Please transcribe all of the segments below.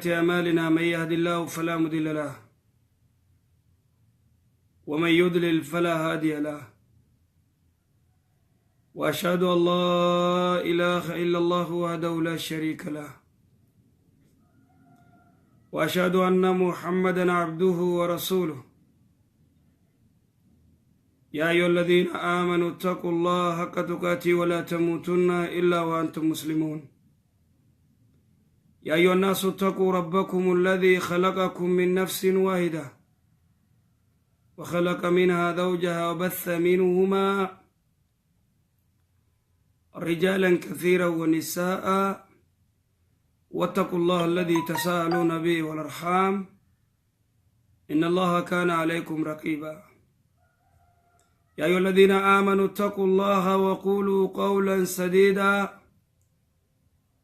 أعمالنا من يهد الله فلا مضل له ومن يضلل فلا هادي له، وأشهد أن لا إله إلا الله وحده لا شريك له، وأشهد أن محمدا عبده ورسوله. يا أيها الذين آمنوا اتقوا الله حق تقاته ولا تموتن إلا وأنتم مسلمون. يا أيها الناس اتقوا ربكم الذي خلقكم من نفس واحدة وخلق منها زوجها وبث منهما رجالا كثيرا ونساء، واتقوا الله الذي تساءلون به والأرحام إن الله كان عليكم رقيبا. يا أيها الذين آمنوا اتقوا الله وقولوا قولا سديدا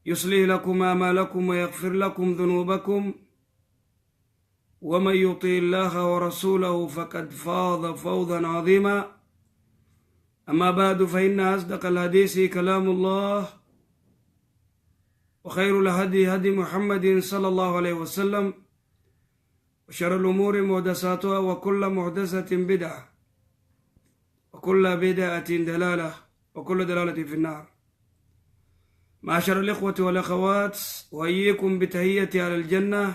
يصلح لكم أعمالكم ويغفر لكم ذنوبكم، ومن يطع الله ورسوله فقد فاز فوزا عظيما. أما بعد، فإن أصدق الحديث كلام الله، وخير الهدي هدي محمد صلى الله عليه وسلم، وشر الأمور محدثاتها، وكل محدثة بدعة، وكل بدعة ضلالة، وكل ضلالة في النار. معاشر الإخوة والأخوات، أحييكم بتحية أهل الجنة،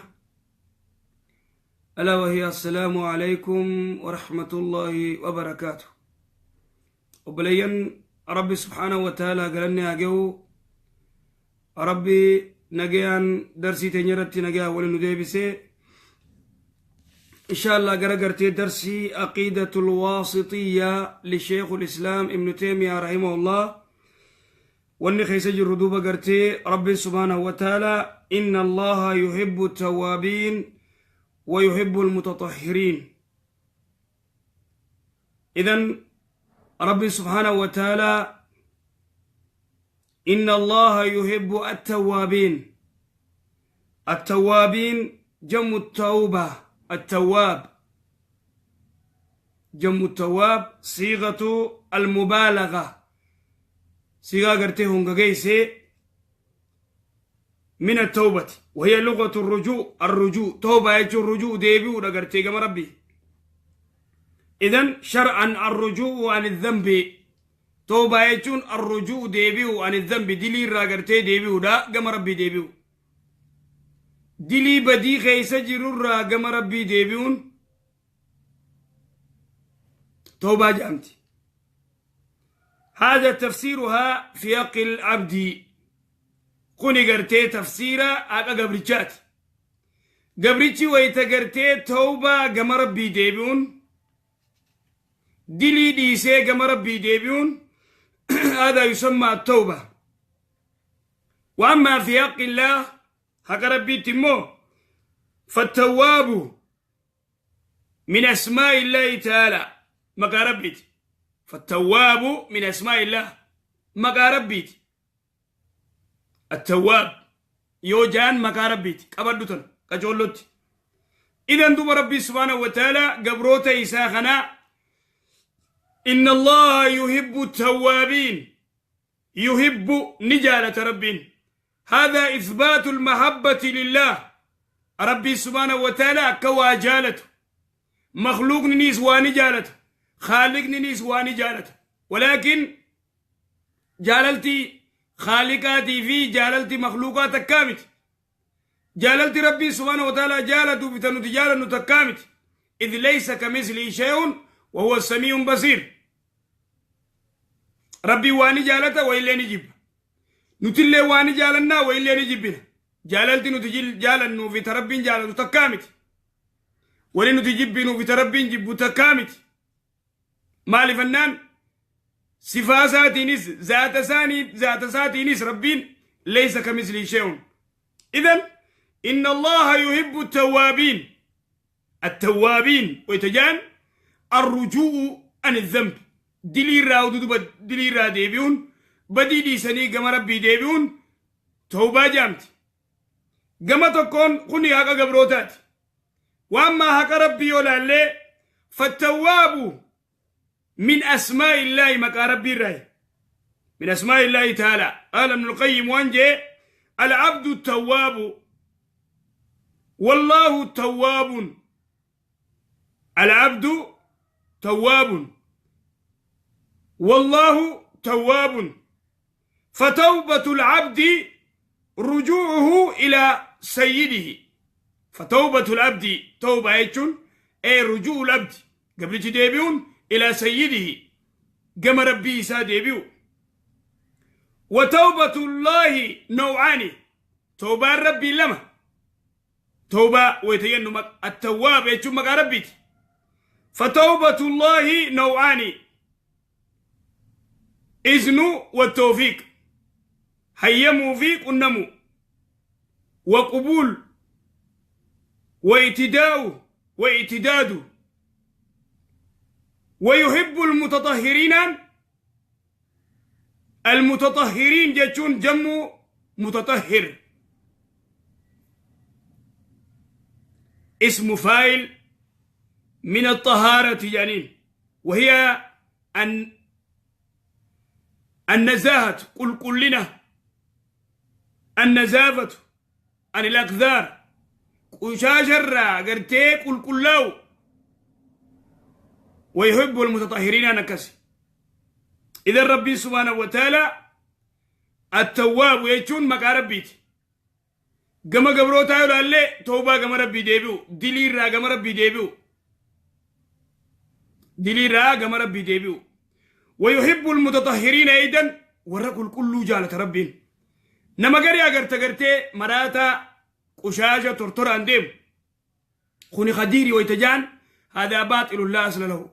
ألا وهي السلام عليكم ورحمة الله وبركاته. Obboleeyyan Rabbi سبحانه وتعالى galanni haa gahu. Rabbi nagayaan darsii teenya irratti nagayaa waliin nu deebisee, إن شاء الله gara gartee darsii عقيدة الواسطية لشيخ الإسلام ابن تيمية رحمه الله. Wanni keessa jirru duuba gartee Rabbi سبحانه وتعالى إن الله يحب التوابين ويحب المتطهرين. إذن ربي سبحانه وتعالى إن الله يحب التوابين. التوابين جمع التوبة، التواب جمع التواب، صيغة المبالغة، صيغة gartee hongageyse من التوبة، وهي لغة الرجوع. الرجوع توبة يجو الرجوع deebi'uu gartee gama Rabbii. إذن شرعا الرجوع عن الذنب. توبة jechuun الرجوع deebi'uu عن الذنب، dilii irraa gartee deebi'uudha, gama Rabbii deebi'uu. Dilii badii keessa jirurraa gama Rabbii deebi'uun توبة jedhamti. هذا تفسيرها في حق العبد. Kuni gartee tafsiira haqa gabrichaati. Gabrichi wayita gartee tawbaa gama Rabbii deebi'uun, dilii dhiisee gama Rabbii deebi'uun, هذا يسمى التوبة. وأما في حق الله، حق ربي تمو، فالتواب من أسماء الله تعالى، maqaa Rabbiiti. فالتواب من أسماء الله، maqaa Rabbiiti. التواب yoo jaan maqaa Rabbiiti. Qabadhu tan qacoollotti. إذن duuba Rabbii سبحانه وتعالى gabroota isaa kanaa إن الله يحب التوابين، يحب ni jaalata Rabbiin. هذا إثبات المحبة لله. ربي سبحانه وتعالى akka waa jaalatu. Makhluuqninis waa ni jaalata, khaaliqninis waa ni jaalata, ولكن jaalalti khaaliqaatii fi jaalalti makhluuqaa takkaa miti. Jaalalti Rabbii سبحانه وتعالى jaalatu bita nuti jaalannu takkaa miti. إذ ليس كمثله شيء وهو السميع البصير. Rabbii waa ni jaalata, wa illee ni jibba. Nutillee waa ni jaalannaa, wa illee ni jibbina. Jaalalti nuti jaalannuu fi ta Rabbiin jaalatu takkaa miti. Wali nuti jibbinuu fi ta Rabbiin jibbu takkaa miti. Maalifannaan sifaa isaatiinis zaata isaanii zaata isaatiinis Rabbiin ليس كمثله شيء. إذن إن الله يحب التوابين. التوابين wayta jaan الرجوع عن الذنب، dilii irraa duduba dilii irraa deebi'uun, badii dhiisanii gama Rabbii deebi'uun tawbaa jaamti. Gama tokkoon kuni haqa gabrootaati. Waan maa haqa Rabbii yoo laallee, فالتواب من أسماء الله، maqaa Rabbii irraa، من أسماء الله تعالى. قال ابن القيم waan jee العبد التواب. والله تواب، العبد تواب والله تواب. فتوبة العبد رجوعه إلى سيده. فتوبة العبد توبة يجون أي رجوع العبد قبل تديبيون إلى سيده كما ربي ساديبيو. وتوبة الله نوعان، توبة ربي لما توبة ويتين التواب يجون مقا ربي. فتوبة الله نوعان، إذن والتوفيق، هيموا فيك النمو وقبول واعتداء واعتداد. ويحب المتطهرين، المتطهرين جتون جمو متطهر، اسم فاعل من الطهارة جانين، وهي أن النزاهة، قل كلنا النزافة عن الأقذار، قشاشر قرتي قل كلاو. ويحب المتطهرين نكسي. إذا ربي سبحانه وتعالى التواب يجون مكا ربيتي كما قبروتا يقول توبة كما ربي ديبيو دليل را كما ربي ديبيو دليل را كما ربي ديبيو. ويحب المتطهرين أيضا ورقل كل جالة ربين. نما قري أغر تغرتي مراتا قشاشة ترتر عندهم خوني خديري ويتجان هذا باطل لا أصل له.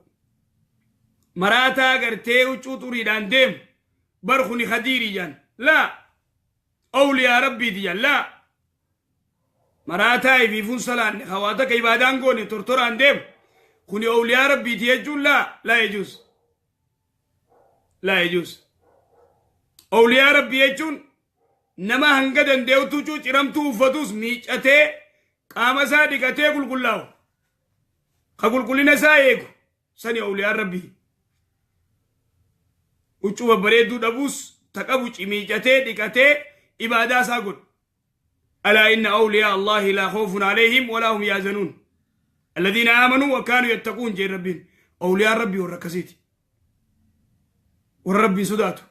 مراتا غرتي وچوتوري عندهم برخوني خديري جان لا، أولياء ربي ديان لا. مراتا في فنسلان خواتك عبادان قوني ترتر عندهم خوني أولياء ربي ديجون لا، لا يجوز لا يجوز. أولياء ربي يجون نما هنگدن ديوتو چو چرمتو فتوس ميچته قام صادقته قل قلاو قل قلنا سايق سني أولياء ربي وچو بريدو دبوس تقبو ميچته ديكته عبادة ساقل. ألا إن أولياء الله لا خوف عليهم ولا هم يحزنون الذين آمنوا وكانوا يتقون. جي ربين أولياء ربي والركسيتي والربي صداته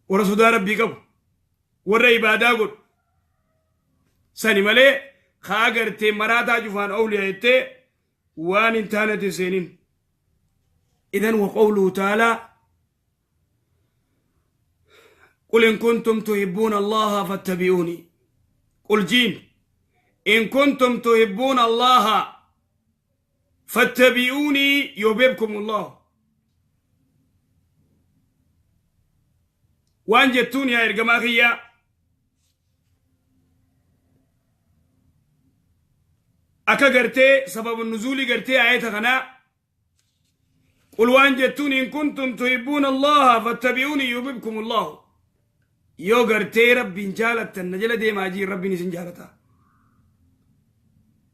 ورسودا ربي قبو ورا عبادة قل سني ملي خاغرتي مراتا جفان أولياء تي وان انتانت سنين. إذن وقوله تعالى قل إن كنتم تحبون الله فاتبعوني. قل جين إن كنتم تحبون الله فاتبعوني يحببكم الله. وان جتون يا إرجماخية أكا قرتي سبب النزول قرتي آية غناء. قل وان جتون إن كنتم تحبون الله فاتبعوني يحببكم الله. يو قرتي ربي جالت النجلة دي ما جي ربي نسن جالتا.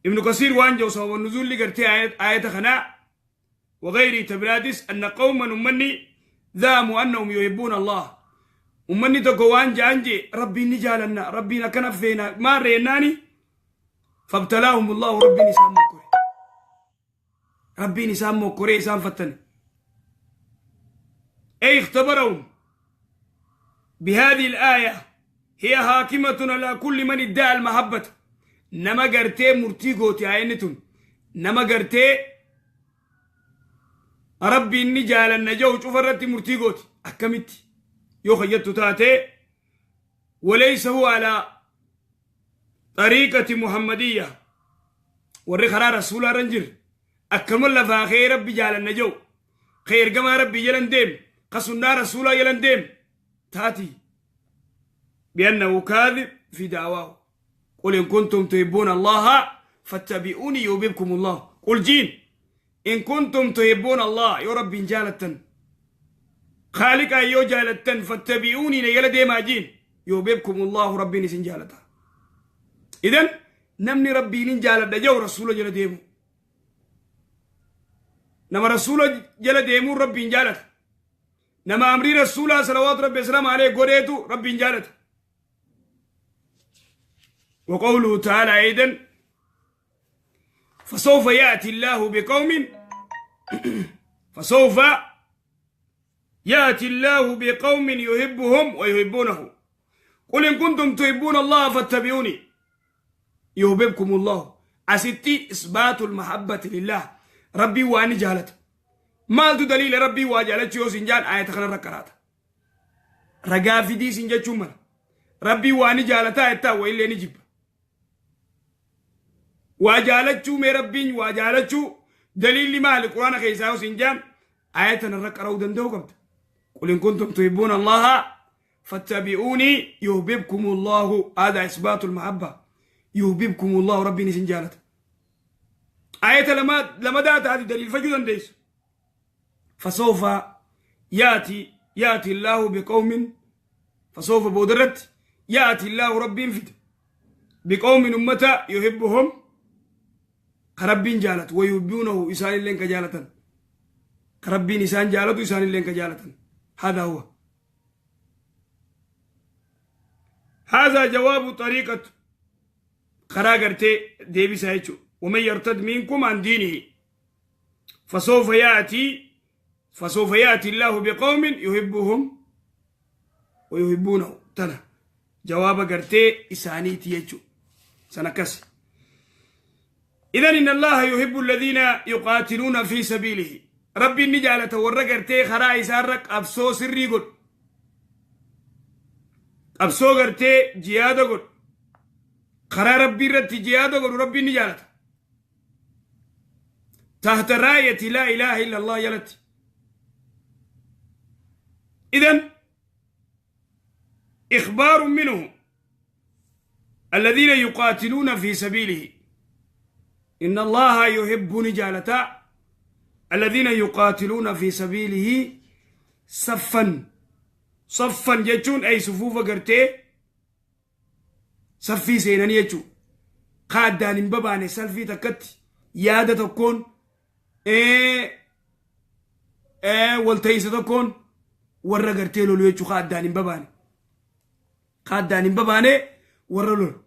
ابن كثير وان جو سبب النزول قرتي آية غناء وغيره تبرادس أن قوما أمني ذاموا أنهم يحبون الله. أمني تقوان جانجي ربي نجالنا ربي نكنف فينا ما ريناني فابتلاهم الله ربي نسام مكوري ربي نسام مكوري سام فتن أي اختبرهم بهذه الآية هي حاكمة على كل من ادعى المحبة. نما قرتي مرتيقوتي عينتون نما قرتي ربي نجالنا جو شوف مرتيقوتي أكمتي يو خيطت تاتي. وليس هو على طريقة محمدية ورخرا رسول رنجر أكمل لفا خير ربي جال النجو خير كما ربي يلندم قصنا رسول يلندم تاتي بأنه كاذب في دعواه. قل إن كنتم تحبون الله فاتبعوني يحببكم الله. قل جين إن كنتم تحبون الله يا ربي جالتن خالق أيو جالتن فاتبعوني ليلدي ما جين يحببكم الله ربي نسن جالتا. إذن نمني ربي نجالت جو رسول جل ديمو نما رسول جل ديمو ربي نجالت نما أمري رسول صلوات ربي السلام عليه قريتو ربي نجالت. وقوله تعالى أيضا فسوف يأتي الله بقوم فسوف يأتي الله بقوم يحبهم ويحبونه قل إن كنتم تحبون الله فاتبعوني يحببكم الله. أستي إثبات المحبة لله ربي وأني جهلت ما دليل ربي وجهلت يو سنجان آية خنا ركرات رجا في دي سنجا چومر ربي وأني جهلتا إتا وإلا نجيب وجهلت شو مي ربي وجهلت شو دليل ما القرآن خيساو سنجان آية الركرة ودندو قبت قل إن كنتم تحبون الله فاتبعوني يحببكم الله. هذا إثبات المحبة يحببكم الله ربي نسنجالت آية لما دات هذه دليل فجودا ديس فسوف يأتي الله بقوم فسوف بودرت يأتي الله ربي فد بقوم أمتا يحبهم ربي جالت ويحبونه إسان لين كجالة ربي إسان جالت إسان لين كجالة. هذا هو هذا جواب طريقة خراغرتي ديبي سايتشو ومن يرتد منكم عن دينه فسوف يأتي الله بقوم يحبهم ويحبونه. تنا جواب غرتي إساني تيجو سنكس. إذن إن الله يحب الذين يقاتلون في سبيله. ربي نجعل تورا غرتي خرا إسارك أبسو سري قل أبسو غرتي جيادة قل خرا ربي رتي جيادة قل ربي نجعل تحت راية لا إله إلا الله يلت. إذن إخبار منه الذين يقاتلون في سبيله إن الله يحب نجالتا الذين يقاتلون في سبيله صفا صفا جتون أي صفوف قرتي صفي سينان يجو قادان بباني سلفي تكت يادة تكون والتيسة تكون ورا قرتي لولو يجو قادان بباني قادان بباني ورا لولو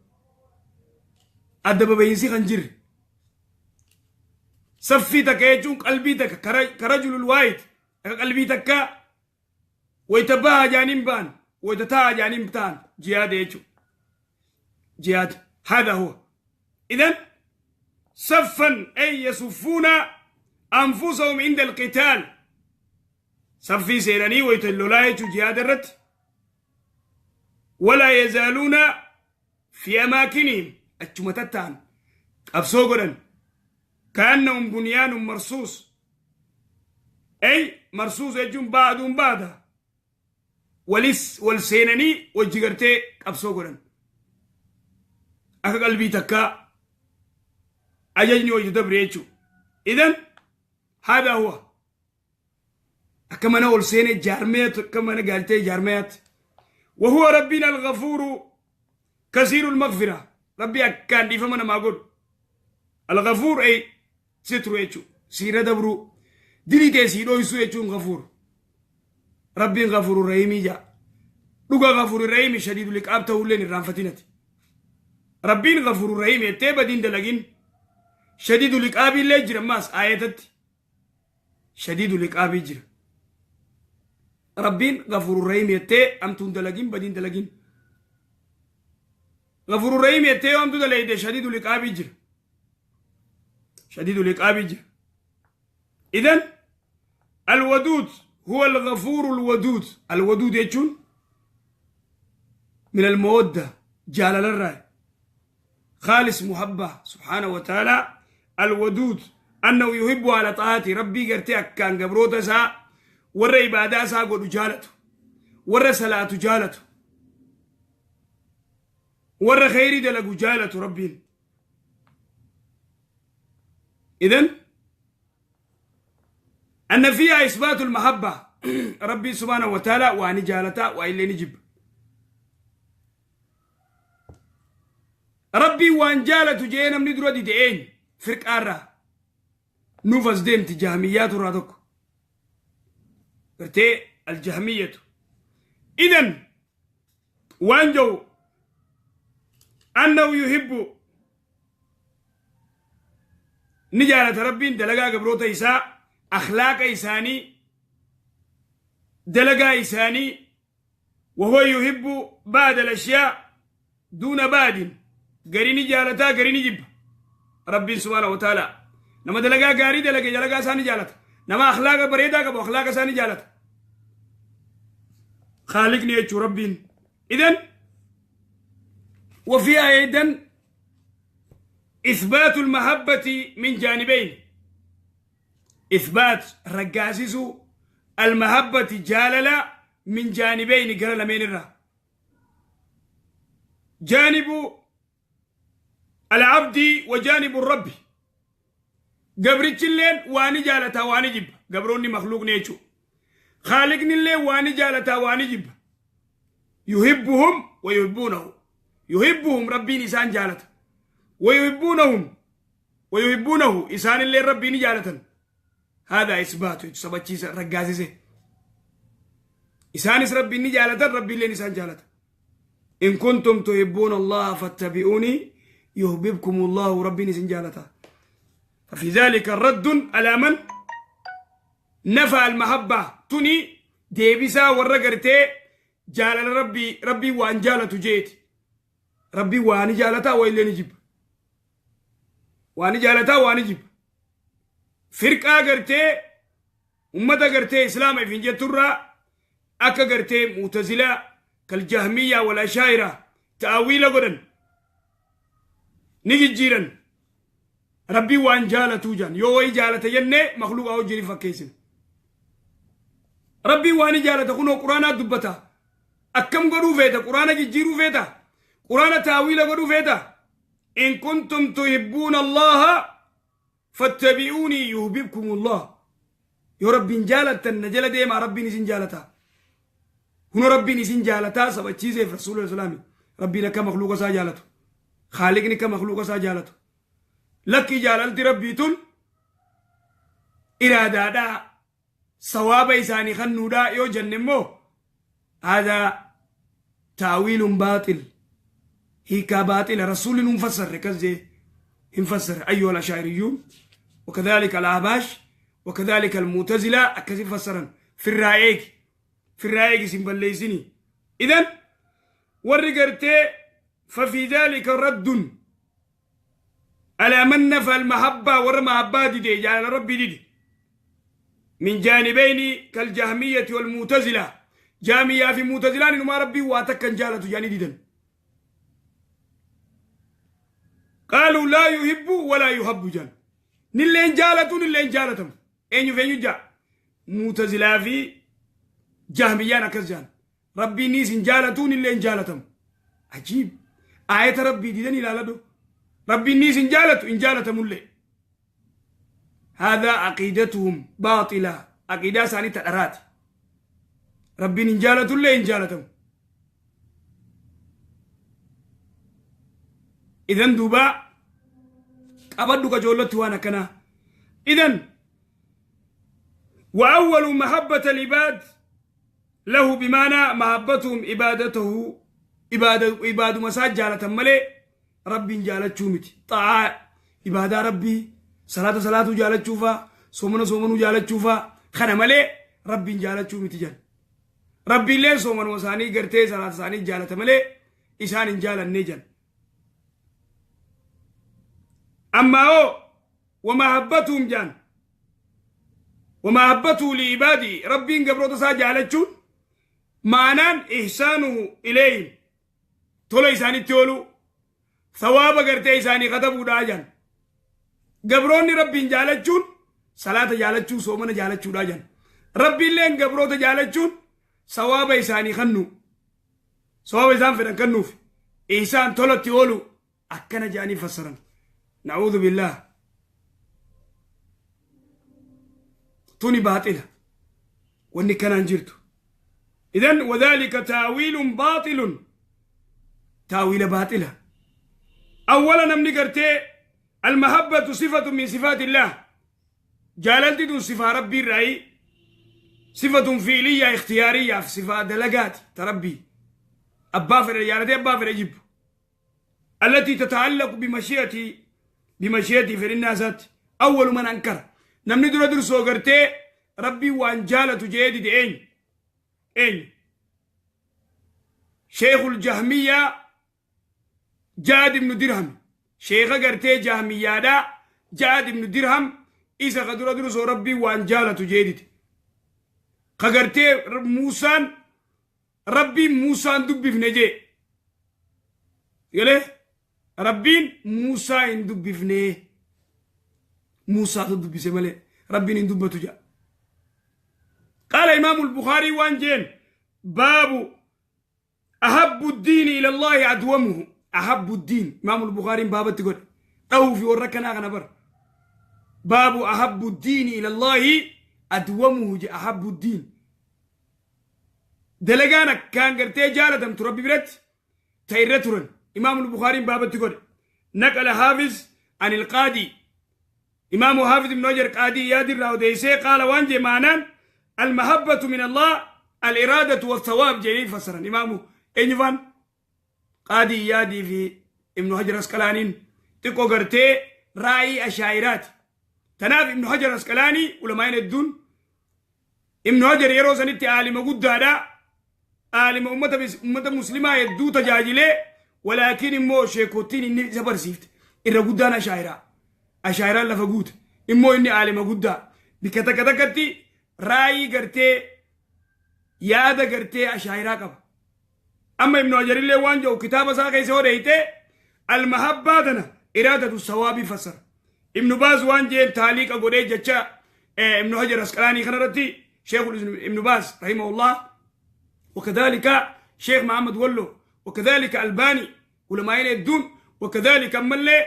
أدب بينسي خنجر صفي تك يجون قلبي تك كرجل الواحد قلبي تك ويتباها جانب بان ويتتاها جانب تان جهاد يجو جهاد. هذا هو. إذن صفا أي يصفون أنفسهم عند القتال صفي سيراني ويتلولا يجو جهاد الرت ولا يزالون في أماكنهم أتشمتتان أبسوغرا كأنهم بنيان مرصوص أي مرصوص يجون بعضهم بعضا ولس والسيناني والجغرتي أبسوغرا أكا قلبي تكا أججني ويتدبر. إذن هذا هو أكما نقول سيني جارميات كما نقالتي جارميات. وهو ربنا الغفور كثير المغفرة. ربي أكان دي فمنا ما أقول الغفور أي سترو يجو سيرة دبرو دلي تسيرو يسو يجون غفور. ربي غفور رحيم جا لغا غفور رحيم شديد لك أبته لين الرانفتينتي. ربي غفور رحيم يتبا دين دلقين شديد لك أبي اللي جرى ماس آياتت شديد لك أبي جرى. ربي غفور رحيم يتي أمتون دلقين بدين دلقين غفور رحيم يتي أمتون دلقين شديد لك أبي جرى شديد العقاب جرى. إذن الودود هو الغفور الودود. الودود يجون من المودة جلال الرأي خالص محبة سبحانه وتعالى. الودود أنه يحب على طاعته ربي قرتي أكان قبروتا سا ور عبادة سا قد جالته ور صلاة جالته ور خيري دلقو جالته ربي. إذن أن فيها إثبات المحبة ربي سبحانه وتعالى وأن جالتا وإلا نجب ربي وأن جالت جينا من درودي دين فرق آرة نوفز ديم تجهميات رادوك برتي الجهمية. إذن وأنجو Annahu yuhibbu ni jaalata Rabbiin dalagaa gabroota isaa, akhlaaqa isaanii, dalagaa isaanii. Wahuwa yuhibbu ba'da al-ashyaa duuna ba'din, garii ni jaalataa, garii ni jibba. Rabbiin subhaanahu wa ta'ala nama dalagaa gaarii dalage dalagaa isaa ni jaalata, nama akhlaaqa bareedaa qabu akhlaaqa isaa ni jaalata Khaaliqni jechuu Rabbiin. Idan وفيها أيضا إثبات المحبة من جانبين، إثبات رقاسس المحبة جاللا من جانبين، قال لمن الرا جانب العبد وجانب الرب. Gabrichilleen waani jaalataa waani jibba, gabroonni makhluuqni jechuu. Khaaliqnillee waani jaalataa waani jibba. Yuhibbuhum wa yuhibbuunahu. Yuhibbuhum, Rabbiin isaan jaalata, wa yuhibbuunahum wa yuhibbuunahu, isaanillee Rabbiin ni jaalatan. Haadaa isbaatu jechu sabachiisa raggaasise. Isaanis Rabbiin ni jaalatan, Rabbiilleen isaan jaalata. In kuntum tuhibbuuna Allaha fattabi'uunii yuhbibkum Allahu, Rabbiin isin jaalata. ففي ذلك رد على من نفى المحبة. تني ديبسا ورا غرتي جالل ربي ربي وان جالتو جيت ربي وان جالتا وإلا نجيب وان جالتا وان نجيب. فرقة غرتي أمة غرتي إسلام في جترة أكا غرتي معتزلة كالجهمية والأشاعرة تأويل غدن نجي جيران Rabbii waan jaalatuu jaan yoo wayi jaalata jennee makhluuqa wajjin fakkeessina. Rabbii waan jaalata kunoo Quraanaa dubbata. Akkam godhuu feeta? Quraana jijjiiruu feeta? Quraana taawiila godhuu feeta? In kuntum tuhibbuuna Allaha fattabi'uunii yuhbibkumullah. Yoo Rabbiin jaalattan na jala deemaa, Rabbiin isin jaalata. Kunoo Rabbiin isin jaalataa sabachiiseef Rasuula Islaami. Rabbiin akka makhluuqa isaa jaalatu. Khaaliqni akka makhluuqa isaa jaalatu. Lakki, jaalalti Rabbii tun iraadaadhaa, sawaaba isaanii kannuudhaa yoo jenne immoo haadaa taawiilun baaxil, hiikaa baaxila. Rasuulli nun fassarre kas jee hin fassarre. Ayyuha al-ashaa'iriyyuun wakadhalika al-ahbaash wakadhalika al-mu'tazilaa akkasi fassaran. Firraa eegi, firraa eegi, sin balleeysini. Idan warri gartee ففي ذلك رد على من نفى المحبة، ور محبة دي جعل ربي دي من جانبين كالجهمية والمعتزلة. جامية في معتزلة ما ربي واتكن جالة جاني ديدن. قالوا لا يحب ولا يحب جان نلين جالة نلين جالتهم أين يفين جا معتزلة في جهمية نكس جان ربي نيس جالة نلين جالتهم. عجيب، آية ربي ديدن إلى لدو ربي نيس جالة إن جالتهم اللي. هذا عقيدتهم باطلة، عقيدة ثانية تأرات ربي إن جالة اللي إن جالتهم. إذن دوبا أبدو كجولت وانا كنا. إذن وأول محبة العباد له بمعنى محبتهم عبادته، عبادة عباد مساج جالة ملي ربي جالة شومتي طاعة عبادة ربي صلاة صلاة جالة شوفا صومنا صومنا جالة شوفا خنا ملي ربي جالة شومتي جال ربي لين صومنا وساني قرتي صلاة ساني جالة ملي إسان جالة نجال. أما هو ومحبتهم جان ومحبته لعبادي ربي قبرو تسا جالتشون معنان إحسانه إليهم تولى إساني تولو ثواب قرتي إساني غضبوا داجان. قبروني ربي جالتشون صلاة جالتشون صومنا جالتشون داجان ربي لين قبرو تجالتشون ثواب إساني خنو ثواب إسان فرن كنوف إحسان تولى تولو أكنا جاني فسرن. نعوذ بالله، توني باطلة واني كان انجرته. إذن وذلك تاويل باطل، تاويل باطلة. أولا نمني قرتي المحبة صفة من صفات الله، جاللتي دون صفة ربي الرأي صفة فعلية اختيارية في صفة دلقات تربي أبا فرجالتي أبا فرجيب. التي تتعلق بمشيئتي في الناسات. أول من أنكر نمني درو درسو غرتي ربي وان جالة جيدي دي أين أين شيخ الجهمية جاد بن درهم، شيخ غرتي جهمية دا جاد بن درهم إذا قدر درسو ربي وان جالة جيدي خغرتي موسى ربي موسى دبي في نجي يله ربي موسى دبي في نجي موسى دبي سمله ربي ندبي تجا. قال إمام البخاري وانجين باب أحب الدين إلى الله أدومه. أحب الدين إمام البخاري باب تقول أو في وركنا غنبر باب أحب الدين إلى الله أدومه. أحب الدين دلقانا كان قرتي جالة تربي برت تيرترن. إمام البخاري باب تقول نقل حافظ عن القاضي إمام حافظ بن حجر قاضي يادر راوديسي قال وانجي معنان المحبة من الله الإرادة والثواب جيني فسرا. إمامه إنفان قاضي يادي في ابن حجر اسقلاني تقو قرتي رأي أشاعرات تناف ابن حجر اسقلاني ولما الدون ابن حجر يروزن عالم قد هذا عالم أمة مسلمة يدو تجاجلي، ولكن مو شيكوتين إني زبر سيفت إرى قدانا أشاعرة أشاعرة لفقوت إمو إني عالم قدا بكتكتكتي راي قرتي يادا قرتي أشاعرة قب. أما ابن حجر اللي وانجو كتاب ساقي سوريته المحبة دنا إرادة الثواب فسر. ابن باز وانجي تعليق أقولي جتشا ابن حجر اسقلاني خنرتي شيخ ابن باز رحمه الله، وكذلك شيخ محمد ولو، وكذلك الباني علماء الدون، وكذلك ملي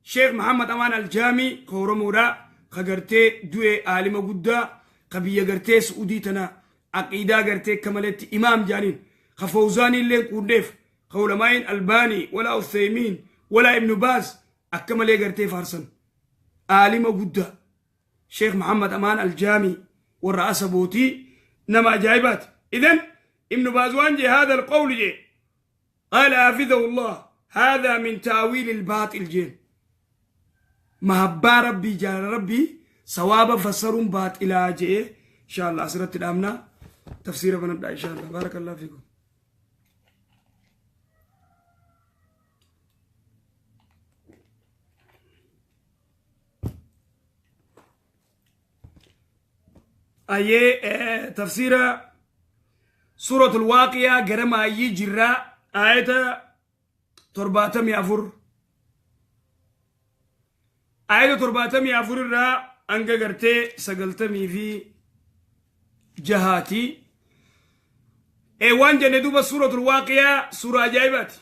شيخ محمد أمان الجامي خورمورا خغرتي دوي عالم قدا قبيه غرتي سعوديتنا عقيدة غرتي كملت إمام جانين خفوزاني اللي قوديف خولماين الباني ولا عثيمين ولا ابن باز أكمل غرتي فارسن عالم قدا شيخ محمد أمان الجامي والرئاسة بوتي نما جايبات. إذن ابن باز جي هذا القول جي قال حفظه الله هذا من تاويل الباطل جين محبة ربي جال ربي ثواب فسرون باطلا جي. إن شاء الله أسرت الأمنة تفسير بنبدأ إن شاء الله. بارك الله فيكم. أي تفسير سورة الواقعة قرم أي جراء آية 74 آية 74 را أنك قرتي سقلتمي في جهاتي ايوان جندوبة سورة الواقعة سورة جايبات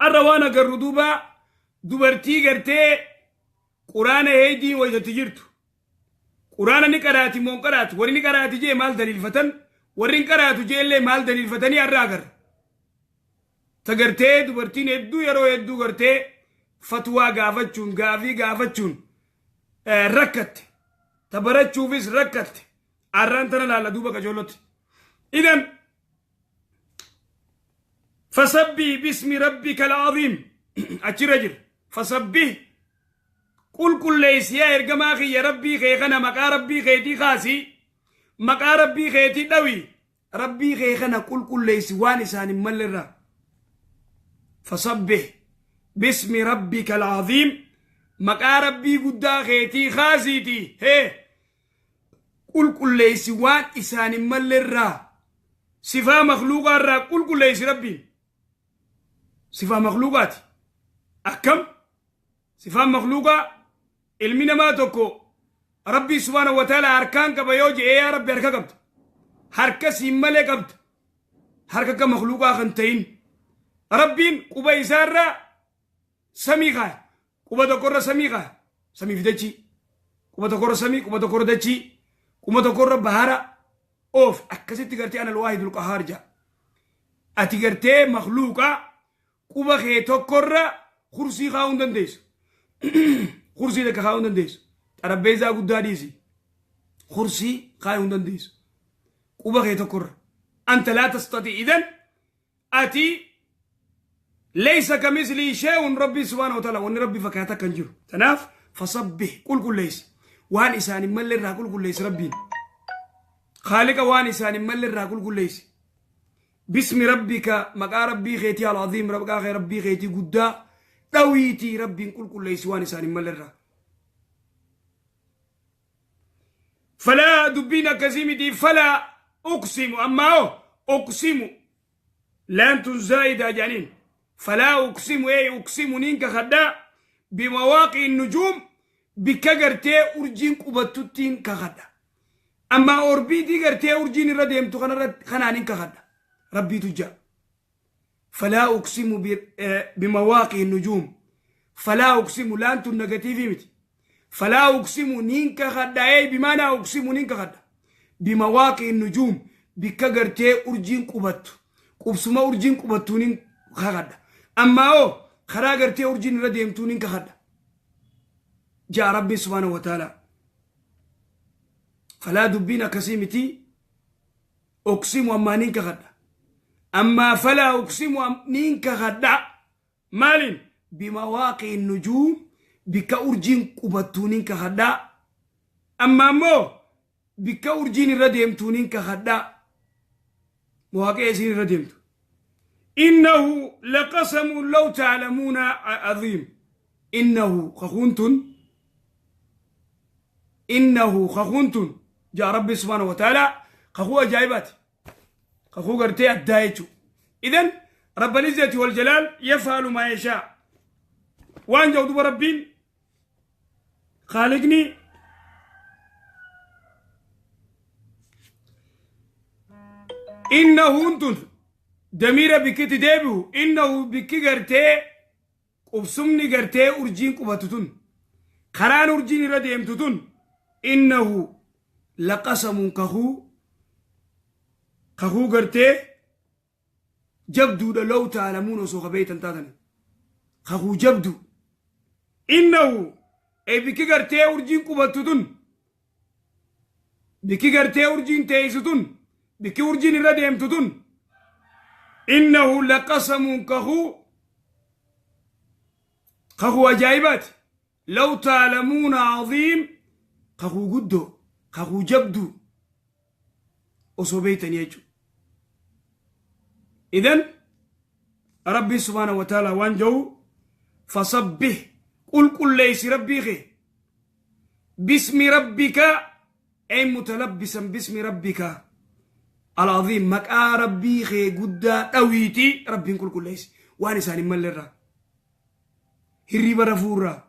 الروانا قردوبة دوبرتي قرتي قرآن هيدي وإذا تجرتو قرآن نقراتي مون قرات وري نقراتي جي مال دليل فتن وري نقراتو جي اللي مال دليل فتني الراغر تقرتي دوبرتين ادو يرو ادو قرتي فتوى غافتشون غافي غافتشون ركت تبرتشو فيس ركت عرانتنا لا دوبا كجولوت. إذن فسبي باسم ربك العظيم أتشرجل فسبي قل كل ليس يا إرجما خي يا ربي خيخنا مكا ربي خيتي خاسي مكا ربي خيتي دوي ربي خيخنا قل كل ليس وانسان ملرا فسبح باسم ربك العظيم مكا ربي قدا خيتي خاسيتي هي قل كل ليس وانسان ملرا صفة مخلوقة را قل كل ليس ربي صفة مخلوقات أكم صفة مخلوقة ilmi namaa tokko rabbii subhaanahu wa ta'ala harkaan qaba yoo je'ee yaa rabbi harka qabda harka siin malee qabda harka akka makhluuqaa kan ta'in rabbiin quba isaarra samii kaaya quba tokkorra samii kaaya samii fi dachii quba tokkorra samii quba tokkorra dachii quba tokkorra bahara oof akkasitti gartee ana alwaahidul qahaar ja'a ati gartee makhluuqaa quba kee tokkorra kursii kaa'uu hin dandeessu. Kursii takka kaa'uu hin dandeessu. Xarabbeessaa guddaa dhiisi. Kursii kaa'uu hin dandeessu. Quba kee tokkorra. Anta laa tastati idan ati Laysa kamislii shay'un Rabbii subhaanahu wa ta'ala wanni Rabbi fakkaata kan jiru. Tanaaf fasabbih qulqulleessi. Waan isaan hin malle irraa qulqulleessi Rabbiin. Khaaliqa waan isaan hin malle irraa qulqulleessi. Bismi rabbika maqaa Rabbii keetii al-aziim maqaa kee Rabbii keetii guddaa dhawiitii Rabbiin qulqulleessi waan isaan hin malle irraa. Falaa dubbiin akkasii miti falaa uqsimu ammaa hoo uqsimu laan tun zaa'idaa jedhaniin falaa uqsimu ee uqsimu niin kakadhaa bimawaaqii nujuum bikka gartee urjiin qubattuttiin kakadha. Ammaa orbiitii gartee urjiin irra deemtu kanarratti kanaan hin kakadha. Rabbiitu ja'a. Falaa uqsimu bimawaaqii nujuum falaa uqsimu laan tun negatiivii miti. Falaa uqsimu niin kakadha ee bimaanaa uqsimu niin kakadha. Bimawaaqii nujuum bikka gartee urjiin qubattu. Qubsuma urjiin qubattuu niin kakadha. Ammaa hoo karaa gartee urjiin irra deemtuu niin kakadha. Ja'a Rabbiin subhaanahu wa ta'ala. Falaa dubbiin akkasii miti. Uqsimu ammaa niin kakadha. Ammaa falaa uqsimu niin kakadha. Maaliin? Bimawaaqii nujuum bikka urjiin qubattuu niin kakadha. Amma ammoo bikka urjiin irra deemtuu niin kakadha. Mawaaqii isiin irra deemtu. Innahu laqasamun law ta'lamuuna aziim. Innahu kakuun tun innahu kakuun tun jaa Rabbi subhaanahu wa ta'ala kakuu ajaa'ibaati. Kakuu gartee addaa jechuudha. Idan Rabbal izzati wal jalaal yaf'alu maa yashaa. Waan jedhu duba Rabbiin Khaaliqni innahuun tun damiira bikkitti deebi'u innahu bikki gartee qubsumni gartee urjiin qubatu tun karaan urjiin irra deemtu tun innahu laqasamuun kakuu kakuu gartee jabduudha law taalamuun osoo ka beeytan taatan kakuu jabdu innahu e bikki gartee urjiin qubattu tun bikki gartee urjiin teeysu tun bikki urjiin irra deemtu tun innahu laqasamuun kakuu kakuu ajaa'ibaati law taalamuuna aziim kakuu guddoo kakuu jabduu osoo beeytanii jechuudha. Idan Rabbiin subhaanahu wa ta'ala waan jedhu fasabbih qulqulleessi Rabbii kee bismi rabbika ay mutalabbisan bismi rabbika al-aziim maqaa Rabbii kee guddaa dhawiitii Rabbiin qulqulleessi waan isaan hin malle irraa hirriba rafuu irraa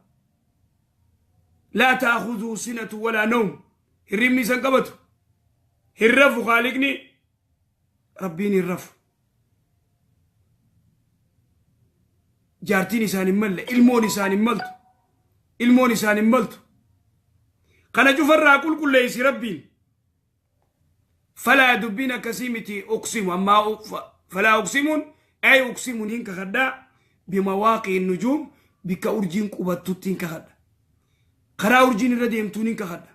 laa ta'khudhu sinatu walaa nawm hirribni isan qabatu hin rafu Khaaliqni Rabbiin hin rafu. Jaartiin isaan hin malle, ilmoon isaan hin maltu. Ilmoon isaan hin maltu. Kana cufarraa qulqulleessi Rabbiin. Falaa dubbiin akkasii miti uqsimu ammaa falaa uqsimuun ay uqsimuun hin kakadhaa bimawaaqii nujuum bikka urjiin qubattutti hin kakadha. Karaa urjiin irra deemtuun hin kakadha.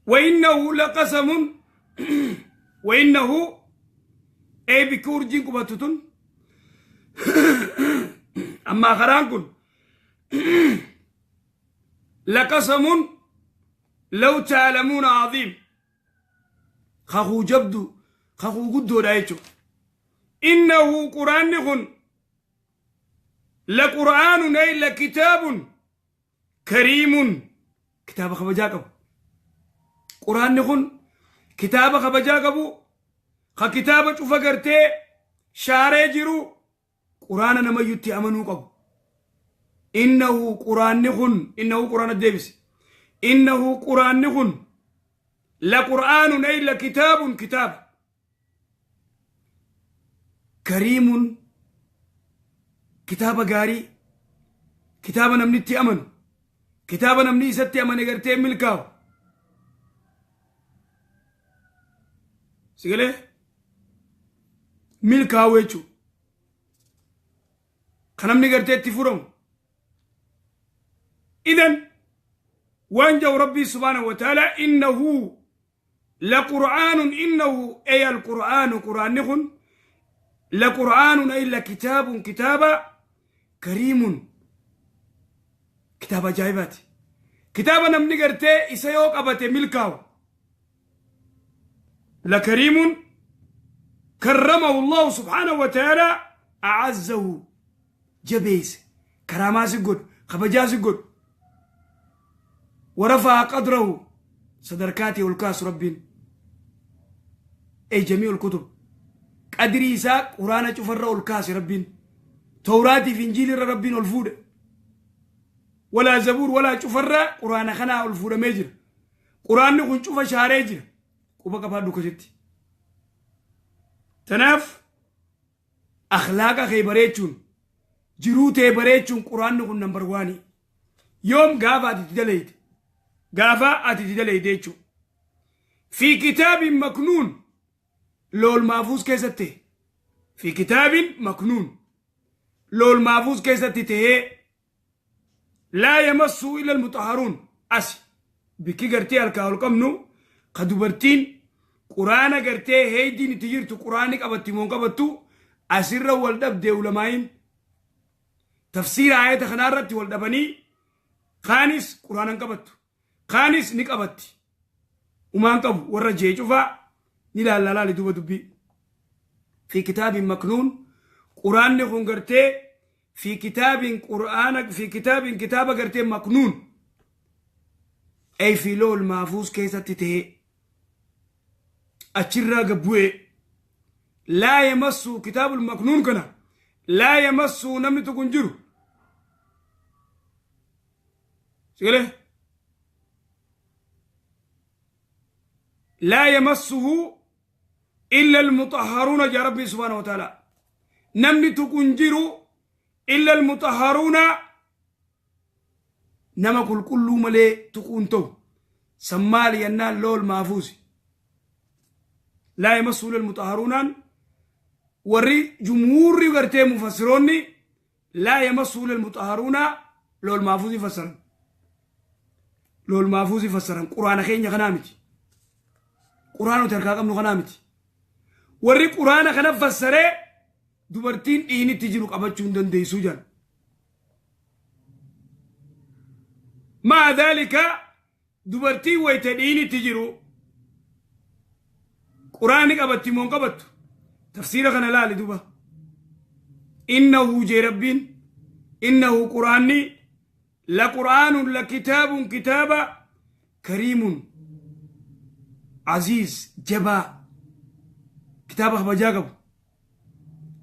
وإنه لقسم وإنه أي بك urjiin qubattu tun ammaa karaan kun laqasamun law taalamuuna aziim kakuu jabdu kakuu guddoodha jechuudha. Innahu quraanni kun la qur'aanun ay la kitaabun kariimun kitaaba kabajaa qabu. Quraanni kun kitaaba kabajaa qabu ka kitaaba cufa gartee shaaree jiru quraana namayyutti amanuu qabu. Innahu quraanni kun innahu quraana deebise. Innahu quraanni kun la qur'aanun ay la kitaabun kitaaba. Kariimun kitaaba gaarii kitaaba namni itti amanu kitaaba namni isatti amane gartee milkaa'u. Sigalee milkaa'u jechuudha. Kan namni gartee itti furamu. Idan waan jedhu Rabbii subhaanahu wa ta'ala innahu la qur'aanun innahu ay al-qur'aanu qur'aanni kun لقرآن إلا كتاب كتابا كريم كتاب جايبات كتابا نمني قرتي إسيوك أبتي ملكاو لكريم كرمه الله سبحانه وتعالى أعزه جبيس كراماس قد خبجاس قد ورفع قدره صدركاتي والكاس ربين أي جميع الكتب قدري إساء قرآن شفر والكاس ربين توراتي في إنجيل ربين والفود ولا زبور ولا شفر قرآن خنا والفود ميجر قرآن نكون شوف شهريجر وبقى فادو كجتي تناف أخلاق خيبريتون جروتي بريتون قرآن نكون نمبر واني يوم غافا تدليت غافا أتدليت في كتاب مكنون لول محفوظ كيستي في كتاب مكنون لول محفوظ كيستي لا يمس إلا المطهرون أسي بكي قرتي الكاول كمنو قدوبرتين قرآن قرتي هيدين تجيرتو قرآنك أبتي مون قبتو أسر والدب دي علماين تفسير آية خنارتي والدبني خانس قرآن قبتو خانس نك أبتي وما انقبو ورجي شوفا نلا لا لا لدوبة دبي في كتاب مكنون قرآن نخون قرتي في كتاب قرآن في كتاب كتاب قرتي مكنون أي في لول محفوظ كيسة تتهي أتشرا قبوي لا يمسو كتاب المكنون كنا لا يمسو نمني تكون سيقول لا يمسه إلا المطهرون يا ربي سبحانه وتعالى نمني تكون إلا المطهرون نما كل كل ملي تكون تو سمالي ينال لول محفوظ لا يمسه المطهرون وري جمهور غرتي مفسروني لا يمسه المطهرون لول محفوظ فسرن لول محفوظ فسرن قرآن خين خنامتي قرآن تركا قمنو خنامتي وري قرآن خنا فسره دبرتين إيني تجيرو قبچون دنديسو جان مع ذلك دبرتي ويتديني تجيرو قرآن قبتي مون قبت تفسير خنا لا لدوبا إنه جي ربين إنه قرآني لقرآن لكتاب كتابا كريم عزيز جبا كتابه بجاقب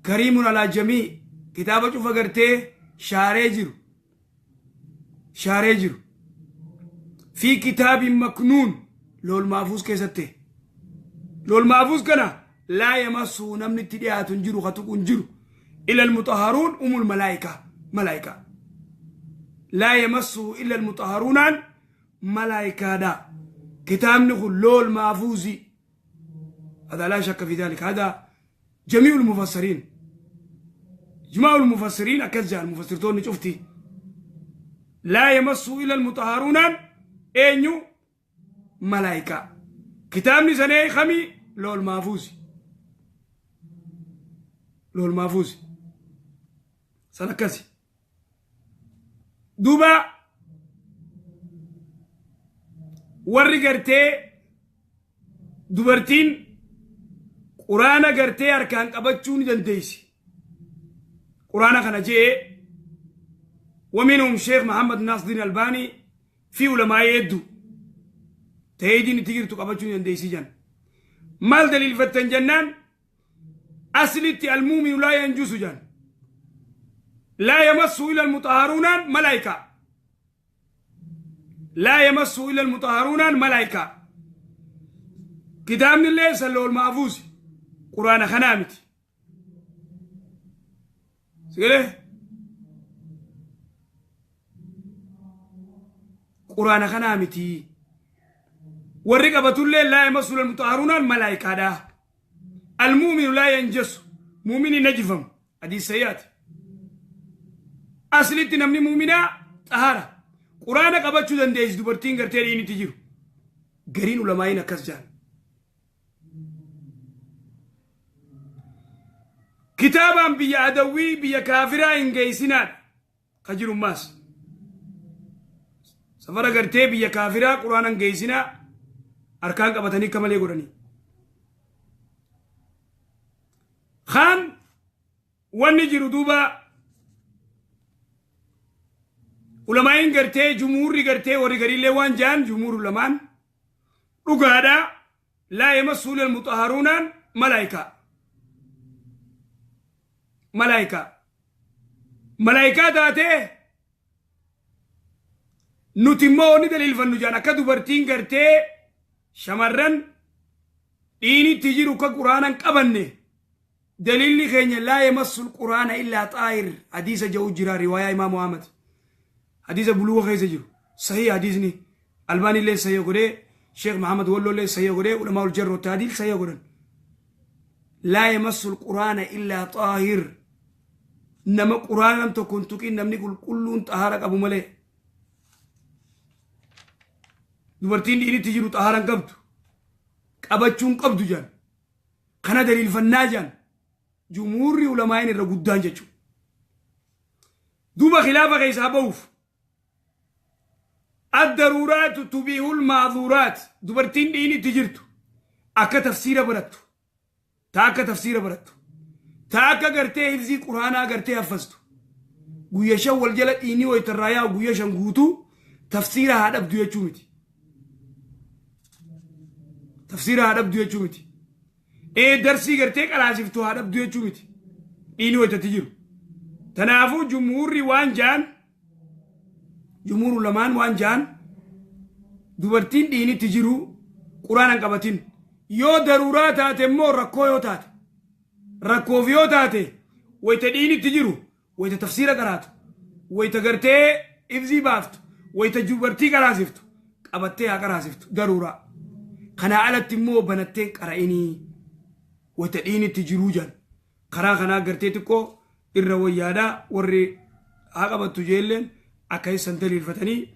كريم على جميع كتابه شوف قرتي شاريجر شاريجر في كتاب مكنون لول محفوظ كيستي لول محفوظ كنا لا يمسه نمن تديات جرو خطوك جرو إلا المطهرون أم الملائكة ملائكة لا يمسه إلا المطهرون ملائكة دا كتاب نقول لول محفوظي هذا لا شك في ذلك هذا جميع المفسرين جماع المفسرين أكزع المفسرتون شفتي لا يمسه إلا المطهرون أينو ملائكة كتاب نسنة خمي لول محفوظ لول محفوظ سنكسي دوبا warri gartee dubartiin quraana gartee harkaan qabachuu ni dandeessi quraana kana jee ومنهم شيخ محمد ناصر الدين الألباني في علماء يدو تهيدين تجرتو qabachuu ni dandeessi jan مال دليل فتن جنان أصلتي المؤمن لا ينجس جان لا يمس إلا المطهرون ملائكة لا يمس إلا المطهرون ملائكة كتاب الله سلو المحفوظ قرآن خنامتي سيقول قرآن خنامتي والرقبة الله لا يمس إلا المطهرون الملائكة ده المؤمن لا ينجس مؤمن نجفم هذه سيئات أصلتي نمني مؤمنة طهارة قرآن قبچو دنديس دوبرتين غرتي ديني تجيرو غرين علماء نكس جان Kitaabaan biyya adawwii, biyya kaafiraa hin geessinaadha ka jirummaas. Safara gartee biyya kaafiraa quraana hin geessinaa, harkaan qabatanii akka malee godhanii. Kaan wanni jiru duuba ulamaa'iin gartee jumhuurri gartee warri gariillee waan ja'an, jumhuur ulamaan dhugaadha, laa yamassuhu illal mutahharuunaan malaayikaa malaayikaa malaayikaa taatee, nuti immoo wanni daliilfannu jaan akka dubartiin gartee shamarran dhiinitti jiru akka quraana hin qabanne, daliilli keenya laa yamassul quraana illaa xaahir hadiisa ja'u jira, riwaayaa Imaamu Ahmad, hadiisa buluuga keessa jiru, sahih. Hadiisni Albaanii illee sahih godhee, Sheekh Mahamad Walloo illee sahih godhee, ulamaa ul jarroo taadiil sahih godhan. Laa yamassul quraana illaa xaahir, nama quraana nam tokko hin tuqin namni qulqulluun xahaara qabu malee. Dubartiin dhiinitti jiru xahaara hin qabdu, qabachuu hin qabdu jaan. Kana daliilfannaa jaan jumhuurri ulamaa'in irra guddaan jechuudha. Duuba khilaafa keessaa ba'uuf addaruuraatu tubiihul maazuuraat, dubartiin dhiinitti jirtu akka tafsiira barattu, ta akka tafsiira barattu, ta akka gartee hifzii quraanaa gartee haffastu, guyya 5 wal jala dhiinii waytarraa yaa'u, guyya 5 guutuu tafsiira haa dhabdu jechuu miti. Tafsiira haa dhabdu jechuu miti. Ee, darsii gartee qaraasiftu haa dhabdu jechuu miti. Dhiinii waytatti jiru. Tanaafuu jumhuurri waan ja'an, jumhuuru lamaan waan ja'an, dubartiin dhiinitti jiru quraana hin qabatin. Yoo daruuraa taate immoo, rakkoo yoo taate, rakkoof yoo taate, wayta dhiinitti jiru, wayta tafsiira qaraatu, wayta gartee hifzii baaftu, wayta dubartii qaraasiftu qabattee haa qaraasiftu, daruuraa. Kanaa alatti immoo banatteen qara'inii wayta dhiinitti jiruu jedhan. Karaa kanaa gartee xiqqoo irra wayyaadhaa, warri haa qabattu jeelleen akka isaan daliilfatanii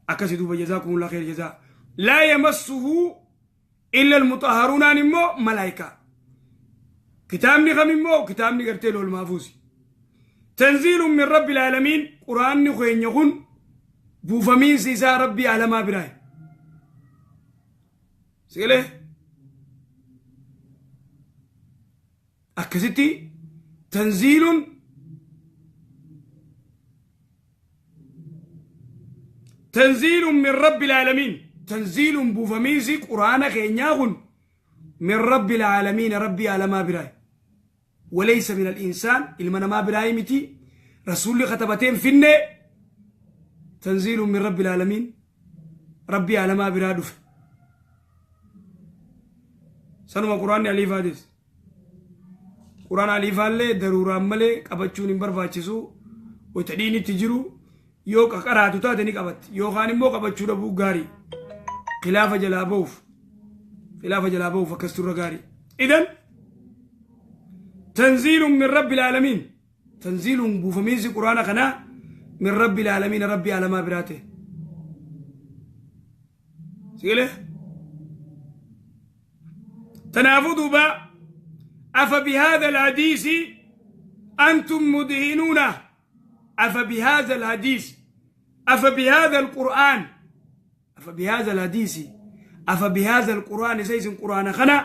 akkasi. Duuba jazaakumullah khayr jazaa. Laa yamassuhu illa almutahharuunaan immoo malaayikaa. Kitaabni kam immoo? Kitaabni gartee lawhul mahfuuzi. Tanziilun min rabbil aalamiin, quraanni keenya kun buufamiinsi isaa rabbii aalamaa biraa. Sigalee akkasitti tanziilun min rabbil aalamiin, tanziilun buufamiinsi quraana keenyaa kun min rabbil aalamiin, rabbii aalamaa biraa, walaysa min al-insaan, ilma namaa biraa miti, rasuulli katabateen finne. Tanziilun min rabbil aalamiin, rabbii aalamaa biraa dhufe. Sanuma quraanni aliifaatis, quraan aliifaallee daruuraan malee qabachuun hin barbaachisu. Wayta dhiinitti jiru yoo qaqaraatu taate ni qabatti, yookaan immoo qabachuu dhabuu gaarii, khilaafa jalaa ba'uuf, khilaafa jalaa ba'uuf akkas turra gaarii. Idan tanziilun min rabbil aalamiin, tanziilun buufamiinsi quraana kanaa min rabbil aalamiin, rabbii aalamaa biraa ta'e. Sigalee tanaafuu duuba afa bihaadha alhadiisi antum mudhinuuna, afa bihaadha alhadiis, afa bihaadha alqur'aan, afa bihaadha alhadiisi, afa bihaadha alqur'aan, isa isin qur'aana kana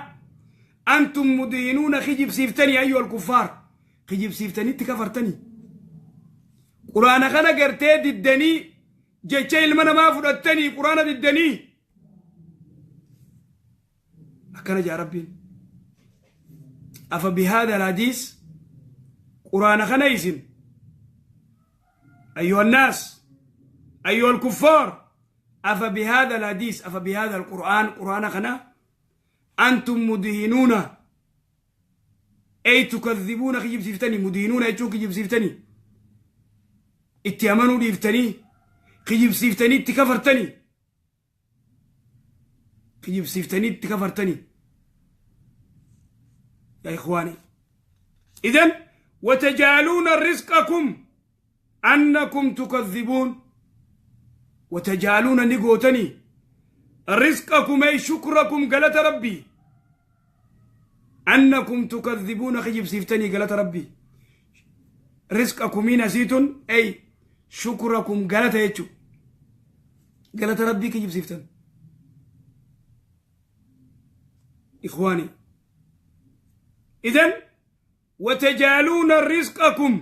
antum mudhinuuna kijibsiiftanii, ayyuha alkuffaar, kijibsiiftanitti kafartanii, qur'aana kana gartee diddanii, jecha ilma namaa fudhattanii qur'aana diddanii, akkana jaa rabbiin. Afa bihaadha alhadiis, qur'aana kana isin, ayyuha annaas, ayyuha alkuffaar, afa bihaadha alhadiis, afa bihaadha alqur'aan, qur'aana kana antum mudhinuuna ay tukadhibuuna, kijibsiiftanii, mudhinuuna jechuun kijibsiiftanii, itti amanuu dhiiftanii, kijibsiiftanii itti kafartanii, kijibsiiftanii itti kafartanii. Yaa ikhwaani, idan watajaaluuna risqakum annakum tukadhibuun, watajaaluuna ni gootanii, risqakum ay shukrakum, galata rabbii. Annakum tukadhibuuna kijibsiiftanii galata Rabbii. Rizqakumiin asiitun ey shukurakum galata jechuudha. Galata Rabbii kijibsiiftan. Ikhwaani. Idan watajaaluuna rizqakum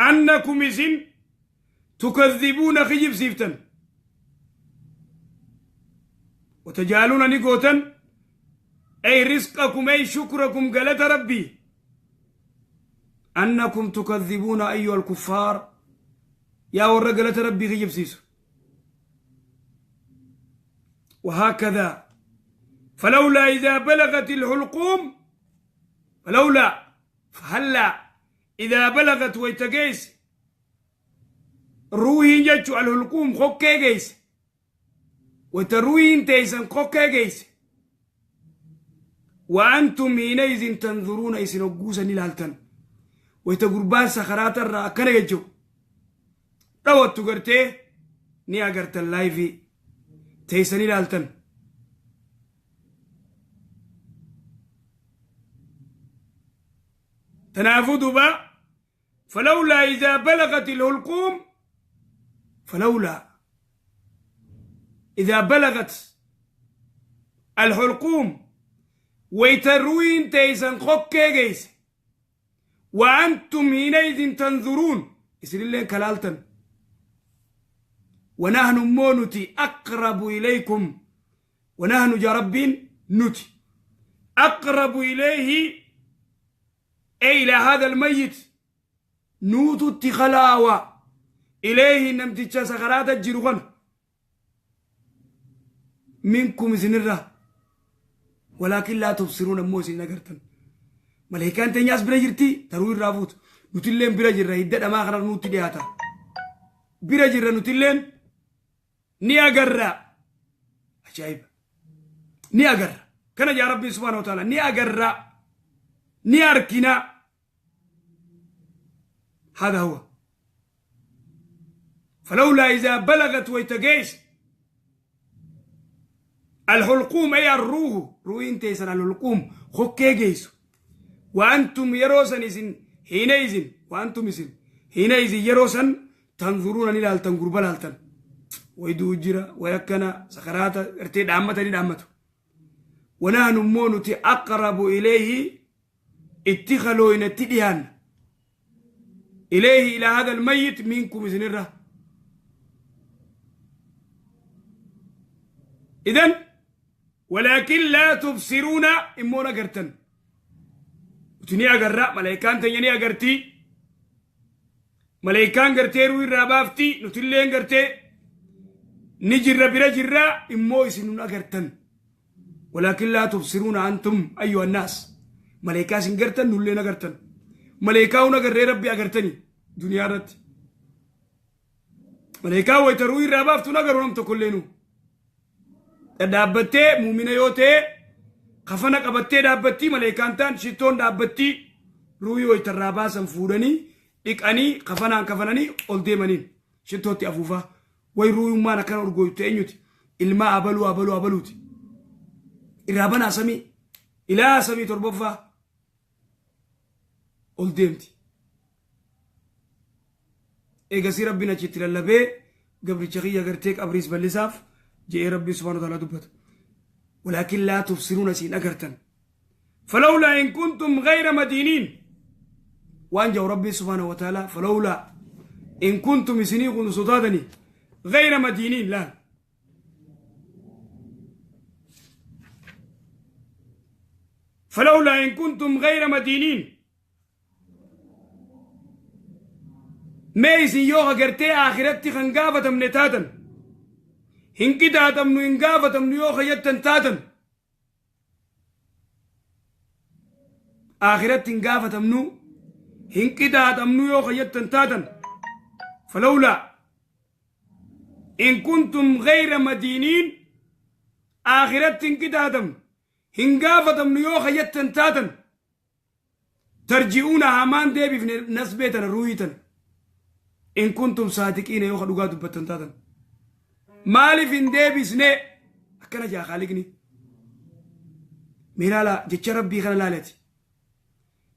annakum isin tukadhibuuna kijibsiiftan. Watajaaluuna ni gootan ay rizqakum ay shukurakum galata Rabbii. Annakum tukadhibuuna ayyuha alkuffaar yaa warra galata Rabbii kijibsiisu. وهكذا فلولا إذا بلغت الحلقوم فلولا فهلا إذا بلغت ويتجيس روحي جتشو الحلقوم خوكي جيس وتروين تيسن خوكي جيس وأنتم حينئذ تنظرون إسن وجوسا نلالتن ويتقربان سخرات الرا كان جتشو روتو قرتي ني أقرت اللايفي تيسن نلالتن تنافذ با فلولا إذا بلغت الحلقوم فلولا إذا بلغت الحلقوم ويتروين تيسن خوكي جيس وأنتم حينئذ تنظرون يسير اللين كلالتن ونحن مونتي أقرب إليكم ونحن جربين نتي أقرب إليه أي إلى هذا الميت نوت التخلاوة إليه نمتيجا سخرات الجرغن منكم سنرة ولكن لا تبصرون موسى نقرتن ملائكان تنياس برجرتي تروي الرافوت نتلين برجر هيدا ما خرج نوت دياتا برجر نتلين نياغرا عجيب نياغرا كان يا ربي سبحانه وتعالى نياغرا نياركنا هذا هو فلولا إذا بلغت ويتجيس الحلقوم أي الروح روين تيسن الحلقوم خكي جيس وأنتم يروسن إذن حينئذ وأنتم إذن حينئذ يروسن تنظرون إلى التنقرب الهلتن ويدو جرا ويكنا سخرات ارتي دعمتني دعمته ونحن مونتي أقرب إليه اتخلوا إن تديان إليه إلى هذا الميت منكم سنرة. إذن ولكن لا تبصرون إمونا قرتن وتني أقرأ ملايكان تنيني أقرتي ملايكان قرتي روي الرابافتي نتلين قرتي نجر برجر إمو إسنون أقرتن ولكن لا تبصرون أنتم أيها الناس ملايكا سنقرتن نولين أقرتن ملايكا ونقر ربي أقرتني دنيا رت ملايكا ويتروي الرابافتو نقروا نمتو كلينو dhaabbattee muumina yoo ta'e kafana qabattee dhaabbattii maleekaan ta'an shittoon dhaabbattii ruuhii wayitarraa baasan fuudhanii dhiqanii kafanaan kafananii ol deemaniin shittootti afuufaa way ruuhummaan akkana urgooytu eenyuti ilmaa abaluu abaluu abaluuti irraa banaa samii ilaa samii torbaffaa ol deemti. Eegasii rabbiin achitti lallabee gabricha kiyya gartee qabriis bal'isaaf جاء ربي سبحانه وتعالى دبت ولكن لا تبصرون سين أجرتن فلولا إن كنتم غير مدينين وأنجو ربي سبحانه وتعالى فلولا إن كنتم سنين سطادني غير مدينين لا فلولا إن كنتم غير مدينين ميسن يوغا قرتي آخرتي خنقافة منتاتا هنكدا تمنو إنقافة تمنو يوخا يتن تاتن آخرت إنقافة تمنو هنكدا تمنو يوخا يتن تاتن فلولا إن كنتم غير مدينين آخرت إنكدا تم هنقافة تمنو يوخا يتن تاتن ترجعون هامان ديبي في نسبة رويتن إن كنتم صادقين يوخا لغاتو بتن تاتن maaliif hin deebisne akkana jaa khaliqni Mee laalaa jecha Rabbii kana laalati.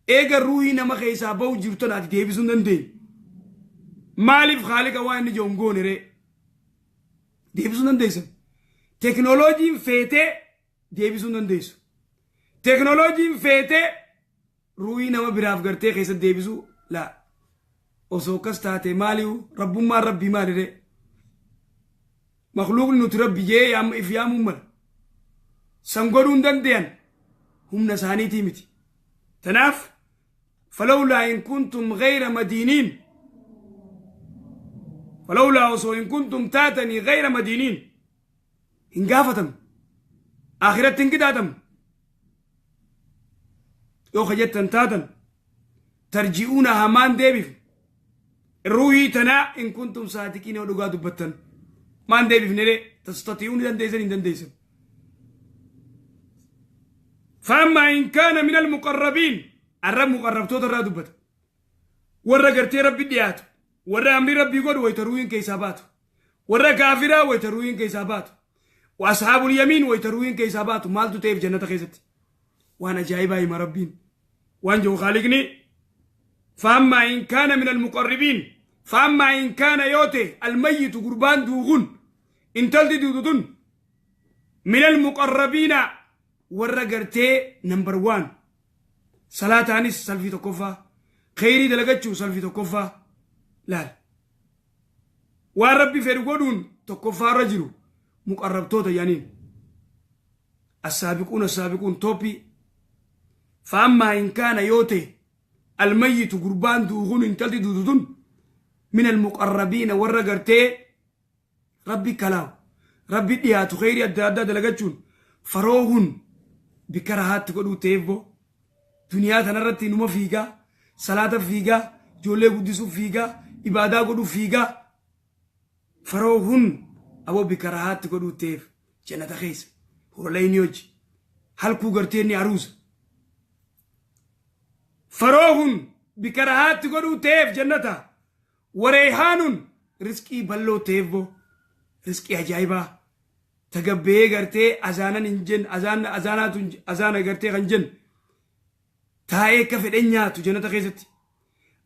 Eega ruuhii nama keessaa bahu jirtu tana ati deebisuu hin dandeenye. Maaliif Khaaliqa waan inni jedhu hin goone ree? Deebisuu hin dandeessan. Teknooloojiin feetee deebisuu hin dandeessu. Teknooloojiin feetee ruuhii nama biraaf gartee keessa deebisuu laa. Osoo akkas taate maaliu rabbummaan rabbii maali ree? Makluuqni nuti rabbi jee yaam if yaamuun mala. San godhuu hin dandeeyan humna isaaniitii miti. Tanaaf falawlaa in kuntum gayra madiiniin falawlaa osoo in kuntum taatanii gayra madiiniin hin gaafatamu. Akhiratti hin qixaaxamu. Yoo ka jettan taatan tarji'uunahaa maan deebifne ruuhii tanaa in kuntum saadiqiin yoo dhugaa dubbattan maan deebifne ree tastati'uu ni dandeessan hin dandeessan. Faammaa in kaana min almuqarrabiin arra muqarrabtoota irraa dubbata. Warra gartee rabbi dhiyaatu warra amri rabbii godhu wayta ruuhiin keessaa baatu. Warra kaafiraa wayta ruuhiin keessaa baatu. Wa ashaabul yamiin wayta ruuhiin keessaa baatu maaltu ta'eef jannata keessatti. Waan ajaa'ibaa hima rabbiin. Waan jedhu Khaaliqni faammaa in kaana min almuqarribiin faammaa in kaana yoo ta'e almayyitu gurbaan du'u kun intalti duutu tun min almuqarrabiina warra gartee number one salaataanis salfii tokkoffaa kheyrii dalagachuu salfii tokkoffaa laal waan rabbi fedhu godhuun tokkoffaa irra jiru muqarrabtoota jedhaniin assaabiquun assaabiquun tooppii faammaa in kaana yoo ta'e almayyitu gurbaan du'u kun intalti duutu tun min almuqarrabiina warra gartee rabbi kalaawu rabbi dhiyaatu kheyrii adda addaa dalagachuun faroohun bikka rahaatti godhuu ta'eef boo duniyaa tanarratti numa fiigaa salaata fiigaa ijoollee guddisuuf fiigaa ibaadaa godhuuf fiigaa faroohun aboo bikka rahaatti godhuu ta'eef jannata keessa horolayni hojii halkuu gartee inni aruusa faroohun bikka rahaatti godhuu ta'eef jannata wareehaanun risqii balloo ta'eef boo risqii ajaa'ibaa tagabbee gartee azaanan hin jenne azaana azaanaatu azaana gartee kan jenne taa'ee akka fedhe nyaatu jannata keessatti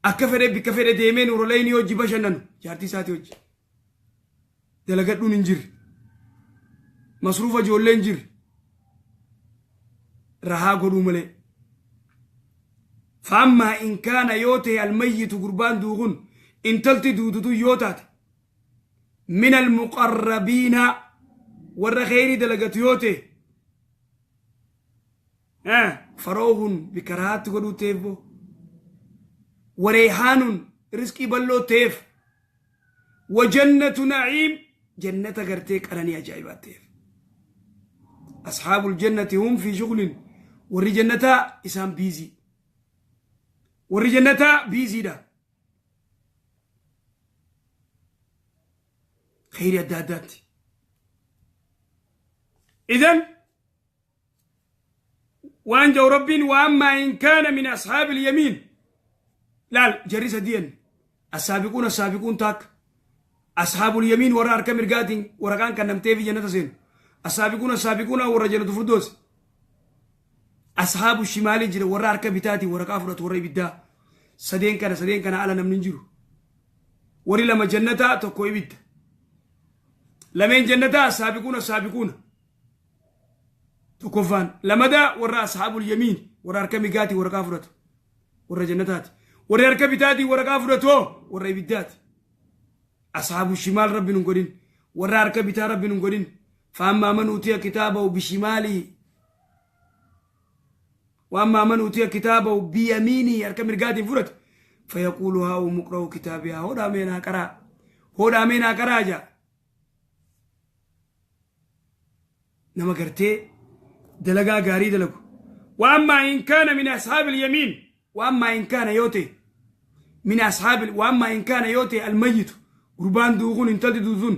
akka fedhe bikka fedhe deemee nuuroleyni hojii bashannanu jaartii isaatii hojii dalagadhuun hin jirre masruufa ijoollee hin jirre rahaa godhuu malee faammaa in kaana yoo ta'e almayyitu gurbaan du'u kun intalti duututu yoo taate min almuqarrabiina warra kheyrii dalagatu yoo ta'e faroohun bikka rahaatti godhuu ta'eef boo wareehaanun risqii balloo ta'eef wajannatu na'iim jannata gartee qananii ajaa'ibaa ta'eef ashaabul jannati hum fi shughulin warri jannataa isaan biizii warri jannataa biiziidha kheyrii adda addaatti idan waan jau rabbiin wa ammaa in kaana min ashaabi ilyamiin laal jarri sadiyan assaabiquun assaabiquun taakka ashaabul yamiin warra harka mirgaatiin waraqaan kannamteefi jannata seenu assaabiquun assaabiquuna warra jannatu furdoosi ashaabu shimaalii jira warra harka bitaatiin waraqaa fudhatu warra ibiddaa sadeen kana sadeen kana ala namni hin jiru warri lama jannataa tokko ibidda lameen jannataa assaabiquuna assaabiquuna tokkoffaan lamadaa warra ashaabul yamiin warra harka migaatii waraqaa fudhatu warra jannataati warri harka bitaatii waraqaa fudhatu warra ibiddaati ashaabu shimaal rabbi nun godhin warra harka bitaa rabbi nun godhin faammaa man utiya kitaabahu bishimaalii waammaa man utiya kitaabahu biyamiinii harka mirgaatiin fudhate fayaquulu haa umuqra'u kitaabiyaa hodhaa meenaa qaraa hodhaa meenaa qaraa jaa nama gartee dalagaa gaarii dalagu waammaa in kaana min ashaabil yamiin waammaa in kaana yoo ta'e min ashaabil waammaa in kaana yoo ta'e almayyitu gurbaan duuquun intalti duutuun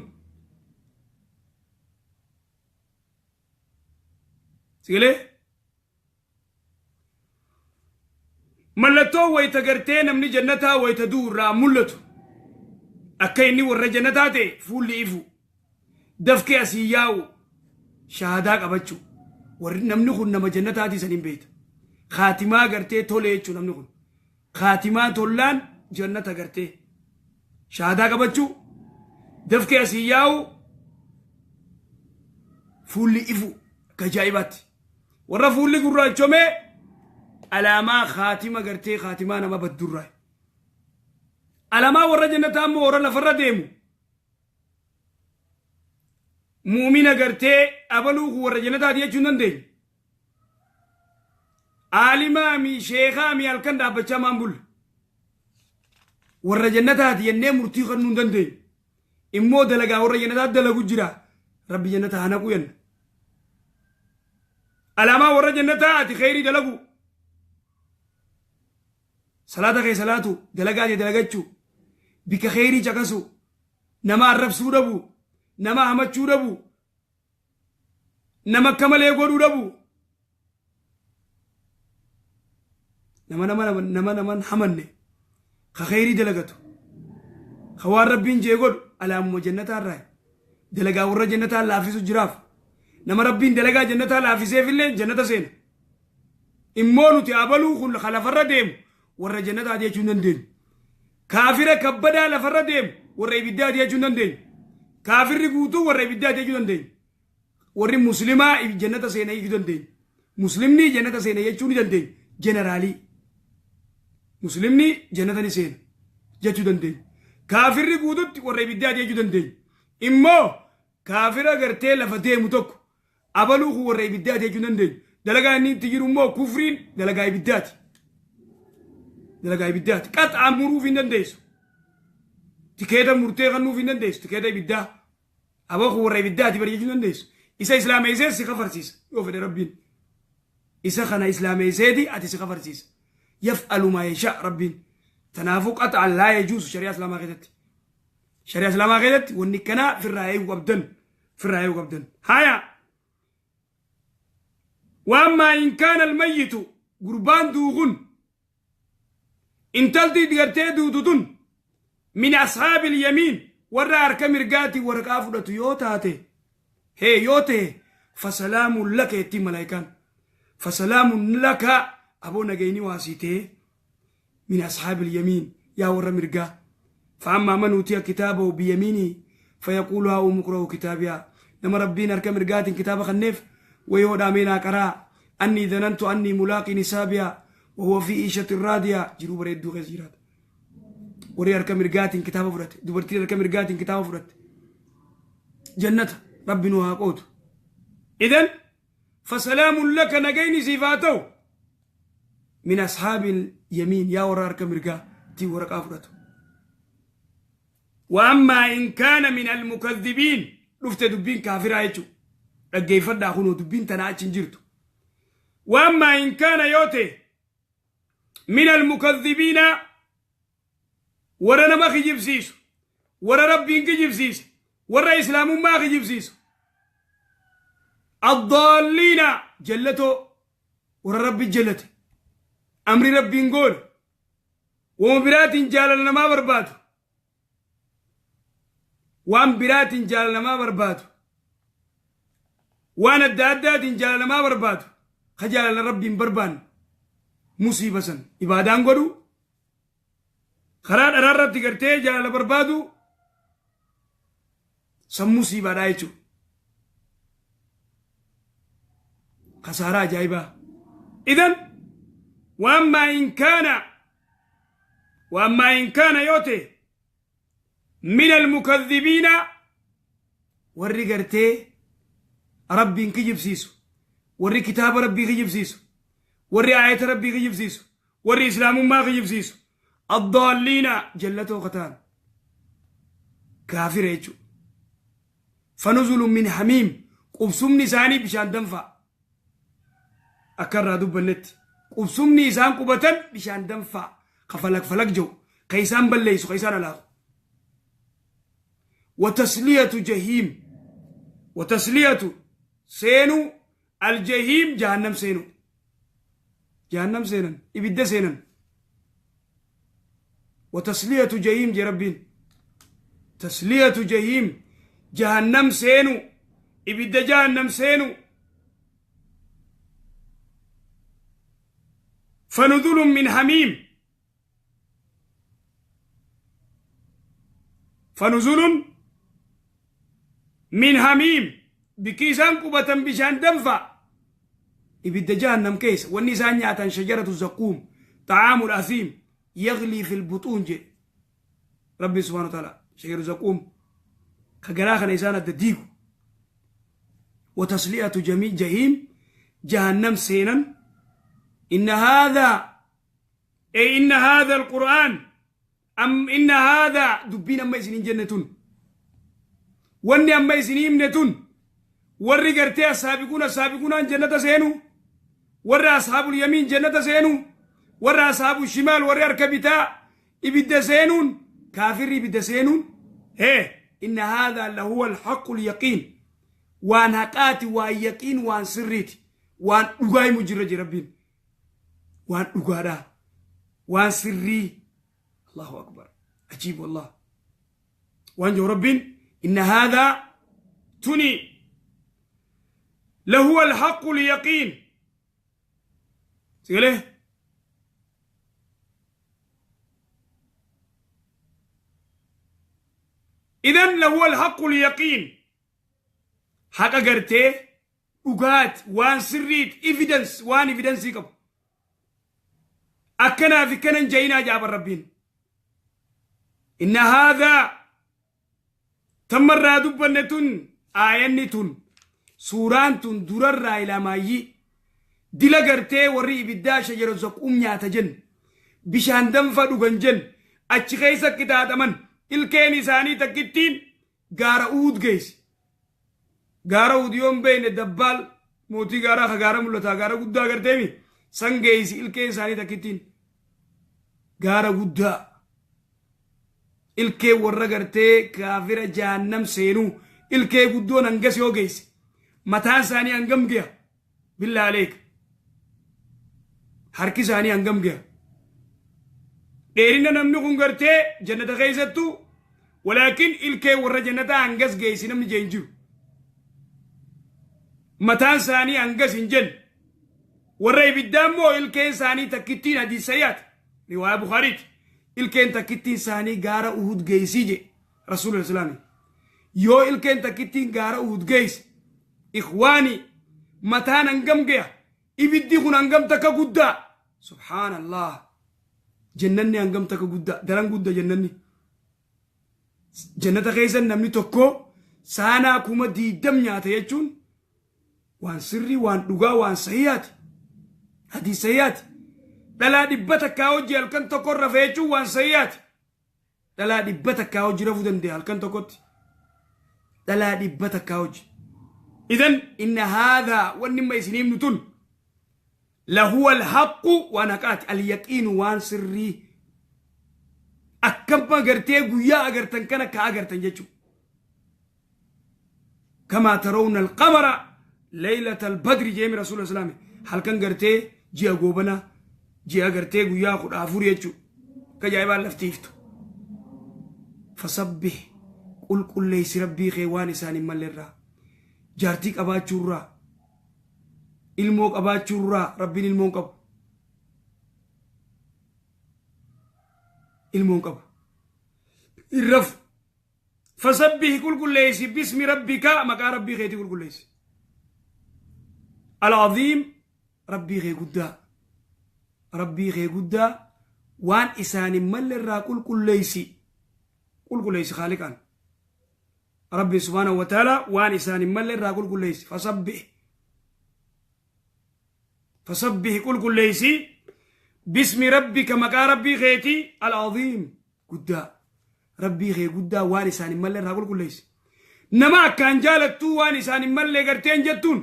sigalee Mallattoo wayta gartee namni jannataa wayta du'u irraa mul'atu akka inni warra jannataa ta'e fuulli ifu dafqee asii yaa'u shahaadaa qabachuu Warri namni kun nama jannataatii saniin beeyta. Khaatimaa gartee tole jechuun namni kun. Khaatimaa tollaan jannata gartee. Shahaadaa qabachuu, dafkee asii yaa'u, fuulli ifu akka ajaa'ibaatti. Warra fuulli gurraachomee alaamaa khaatima gartee khaatimaa nama baddurraa. Alaamaa warra jannataa immoo warra lafarra deemu. Mu'mina gartee abaluu kun warra jannataati jechuu hin dandeenyu. Aalimaa mi sheekaa mi halkan dhaabbachaa maan bulle. Warra jannataati jennee murtii kennuu hin dandeenyu. Immoo dalagaa warra jannataa dalagu jira. Rabbi jannata haa naqu jenna. Alaamaa warra jannataa ati kheyrii dalagu. Salaata kee salaatu, dalagaa kee dalagachuu, bika kheyrii caqasuu, nama arrabsuu dhabu, nama hamachuu dhabu, nama akka malee godhuu dhabu, nama nama nama nama naman hamanne, ka kheyrii dalagatu, ka waan Rabbiin jee godhu alaamuma jannataa irraa dalagaa warra jannataa laafisu jiraaf. Nama Rabbiin dalagaa jannataa laafiseefillee jannata seena. Immoo nuti abaluu kun ka lafarra deemu warra jannataati jechuu hin dandeenyu. Kaafira kabbadaa lafarra deemu warra ibiddaati jechuu hin dandeenyu. Kaafirri guutuu warra ibiddaati jechuu dandeenya. Warri muslimaa jannata seena jechuu dandeenya. Muslimni jannata seena jechuu ni dandeenya. Jeneraalii. Muslimni jannata ni seena jechuu dandeenya. Kaafirri guututti warra ibiddaati jechuu dandeenya. Immoo kaafira gartee lafa deemu tokko abaluu kun warra ibiddaati jechuu hin dandeenyu. Dalagaa inni itti jiru immoo kufriin dalagaa ibiddaati. Dalagaa ibiddaati. Qaxaan muruuf hin dandeessu. Tikeeta murtee kennuuf hin dandeessu. Tikeeta ibiddaa. Aboo kun warra ibiddaati bari jechuu hin dandeessu. Isa islaameessee si kafarsiisa yoo fedhe Rabbiin. Isa kana islaameesseeti ati si kafarsiisa. Yaf'alu maa yashaa Rabbiin. Tanaafuu qaxaan laa yajuusu shari'aa islaamaa keessatti. Shari'aa islaamaa keessatti wanni kanaa firraa eeguu qabdan. Firraa eeguu qabdan. Haya. Waan maa in kaana almayyitu gurbaan du'u kun intalti gartee duutu tun min ashaabil yamiin warra harka mirgaatti waraqaa fudhatu yoo taate hee yoo ta'e fasalaamun laka jettiin malaayikaan fasalaamun laka aboo nagayni waasii ta'e min ashaabil yamiin yaa warra mirgaa. Fa'ammaa man utiya kitaabahu biyamiinihi fayaquulu haa umuqra'u kitaabiyaa nama Rabbiin harka mirgaatiin kitaaba kanneef wayoo dhaamee naa qaraa annii dhanantu annii mulaaqin hisaabiyaa wahuwa fi iishatin raadiyaa jiruu bareedduu keessa jiraata. Warri harka mirgaatiin kitaaba fudhate dubartiin harka mirgaatiin kitaaba fudhatte jannata Rabbi nu haa qoodu. Idan fasalaamun laka nagayni siif haa ta'u min ashaabil yamiin yaa warra harka mirgaa tii waraqaa fudhatu. Wa ammaa in kaana min almukadhibiin dhufte dubbiin kaafiraa jechuudha. Dhaggeeffadhaa kunoo dubbiin tanaa achi hin jirtu. Wa ammaa in kaana yoo ta'e min almukadhibiina warra nama kijibsiisu, warra Rabbiin kijibsiise, warra islaamummaa kijibsiisu. Addaalliina jallatoo warra Rabbi jallate, amri Rabbiin goone, wama biraatiin jaalala namaa barbaadu, waan biraatiin jaalala namaa barbaadu, waan adda addaatiin jaalala namaa barbaadu, ka jaalala Rabbiin barbaanne musiiba san ibaadaan godhu, karaa dharaa irratti gartee jaalala barbaadu san musiibaadhaa jechuudha. Kasaaraa ajaa'ibaa. Idan waan maa hin kaana waan maa hin kaana yoo ta'e min almukadhibiina warri gartee Rabbiin kijibsiisu, warri kitaaba Rabbii kijibsiisu, warri aayata Rabbii kijibsiisu, warri islaamummaa kijibsiisu, addaalliina jallatoo ka ta'an kaafira jechuudha. Fanuzulun min hamiim qubsumni isaanii bishaan danfaa akka irraa dubbannetti qubsumni isaan qubatan bishaan danfaa ka falak falak jiru ka isaan balleessu ka isaan alaaku. Watasliyatu jahiim watasliyatu seenuu aljahiim jahannam seenuu jahannam seenan ibidda seenan watasliyatu jahiim jee Rabbiin tasliyatu jahiim jahannam seenuu ibidda jahannam seenuu. Fanuzulun min hamiim. Fanuzulun min hamiim. Bikki isaan qubatan bishaan danfa. Ibidda jahannam keessa wanni isaan nyaatan shajaratu zaquum xacaamul asiim yaglii fil buxuun jedhe Rabbi subhaanahu wa ta'ala. Shajaratu zaquum ka garaa kana isaan adda diigu. Watasli'atu jamii jahiim jahannam seenan. Inna haadhaa ey inna haadha alqur'aan am inna haadhaa dubbiin amma isin hin jenne tun, wanni amma isin himne tun, warri gartee assaabiquun assaabiquunaan jannata seenu, warri ashaabul yamiin jannata seenu, warri ashaabul shimaal warri harka bitaa ibidda seenuun, kaafirri ibidda seenuun, hee inna haadhaa lahuwa alhaqqul yaqiin, waan haqaati, waan yaqiin, waan sirriiti, waan dhugaa himu jirra jee Rabbiin, waan dhugaadha, waan sirrii. Allahu akbar, ajiib wallah. Waan jiru Rabbiin inna haadhaa tuni lahuwa alhaqqul yaqiin sigalee. Idan lahuwa alhaqqul yaqiin, haqa gartee dhugaati, waan sirriiti, evidence, waan evidensii qabu. Akkanaa fi kanan jayinaa jaaban Rabbiin. Inna haadhaa tammarraa dubbanne tun, aayanni tun, suuraan tun durarraa ilaamaayyii dila gartee warri ibiddaa shajara zaquum nyaata jennu, bishaan danfa dhugan jennu, achi keessa qixaaxaman, ilkeen isaanii takkittiin gaara Uhud geessi. Gaara Uhud yoon beekne, dabbaal mootii gaaraa ka gaara mul'ataa, gaara guddaa garteemi san geessi. Ilkeen isaanii takkittiin gaara guddaa, ilkee warra gartee kaafira jahannam seenuu ilkee guddoon hangas yoo geesse, mataan isaanii hangam geha? Billaa aleek, harki isaanii hangam geha? Dheerina namni kun gartee jannata keessattuu, walaakin ilkee warra jannataa hangas geessi namni jee hin jiru. Mataan isaanii hangas hin jenne. Warra ibiddaa immoo ilkeen isaanii takkittiin, hadiis sayyaati, riwaayaa Bukaariiti, ilkeen takkittiin isaanii gaara Uhud geessii jee Rasuulul Islaami. Yoo ilkeen takkittiin gaara Uhud geesse, ikhwaani, mataan hangam geha? Ibiddi kun hangam takka guddaa? Subhaanallah. Jannanni hangam takka guddaa, daran gudda jannanni. Jannata keessa namni tokko saanaa 20,000 nyaata jechuun waan sirrii, waan dhugaa, waan sahihaati, hadiis sahihaati. Dhalaa 100 hojii halkan tokko rafe jechuun waan sahihaati. Dhalaa 100 hojii rafuu dandeenya halkan tokkotti, dhalaa 100 hojii. Idan inna haadhaa wanni amma isin himnu tun lahuwa alhaqqu, waan haqaati, alyaqiinu, waan sirrii, akkama gartee guyyaa agartan kana ka agartan jechuudha. Kamaa tarawna alqamara laylata albadri jeemi Rasuula Islaami, halkan gartee ji'a goobana, ji'a gartee guyyaa 14 jechuudha. Akka ajaa'ibaan lafti iftu. Fasabbih, qulqulleessi Rabbii kee waan isaan hin mallerraa. Jaartii qabaachuurraa, ilmoo qabaachuurraa. Rabbiin ilmoo hin qabu. Ilmoo hin qabu. Hin rafu. Fasabbih, qulqulleessi, bismi rabbika, maqaa Rabbii keetii qulqulleessi. Al-Aziim, Rabbii kee guddaa. Rabbii kee guddaa waan isaan hin malle irraa qulqulleessi. Qulqulleessi Khaaliqaan. Rabbi subhaanahu wa ta'ala waan isaan hin malle irraa qulqulleessi. Fasabbih. Fasabbih, qulqulleessi, bismi rabbika, maqaa Rabbii keetii, al-Aziim, guddaa. Rabbii kee guddaa waan isaan hin malle irraa qulqulleessi. Nama akkaan jaalattuu waan isaan hin malle gartee hin jettuun.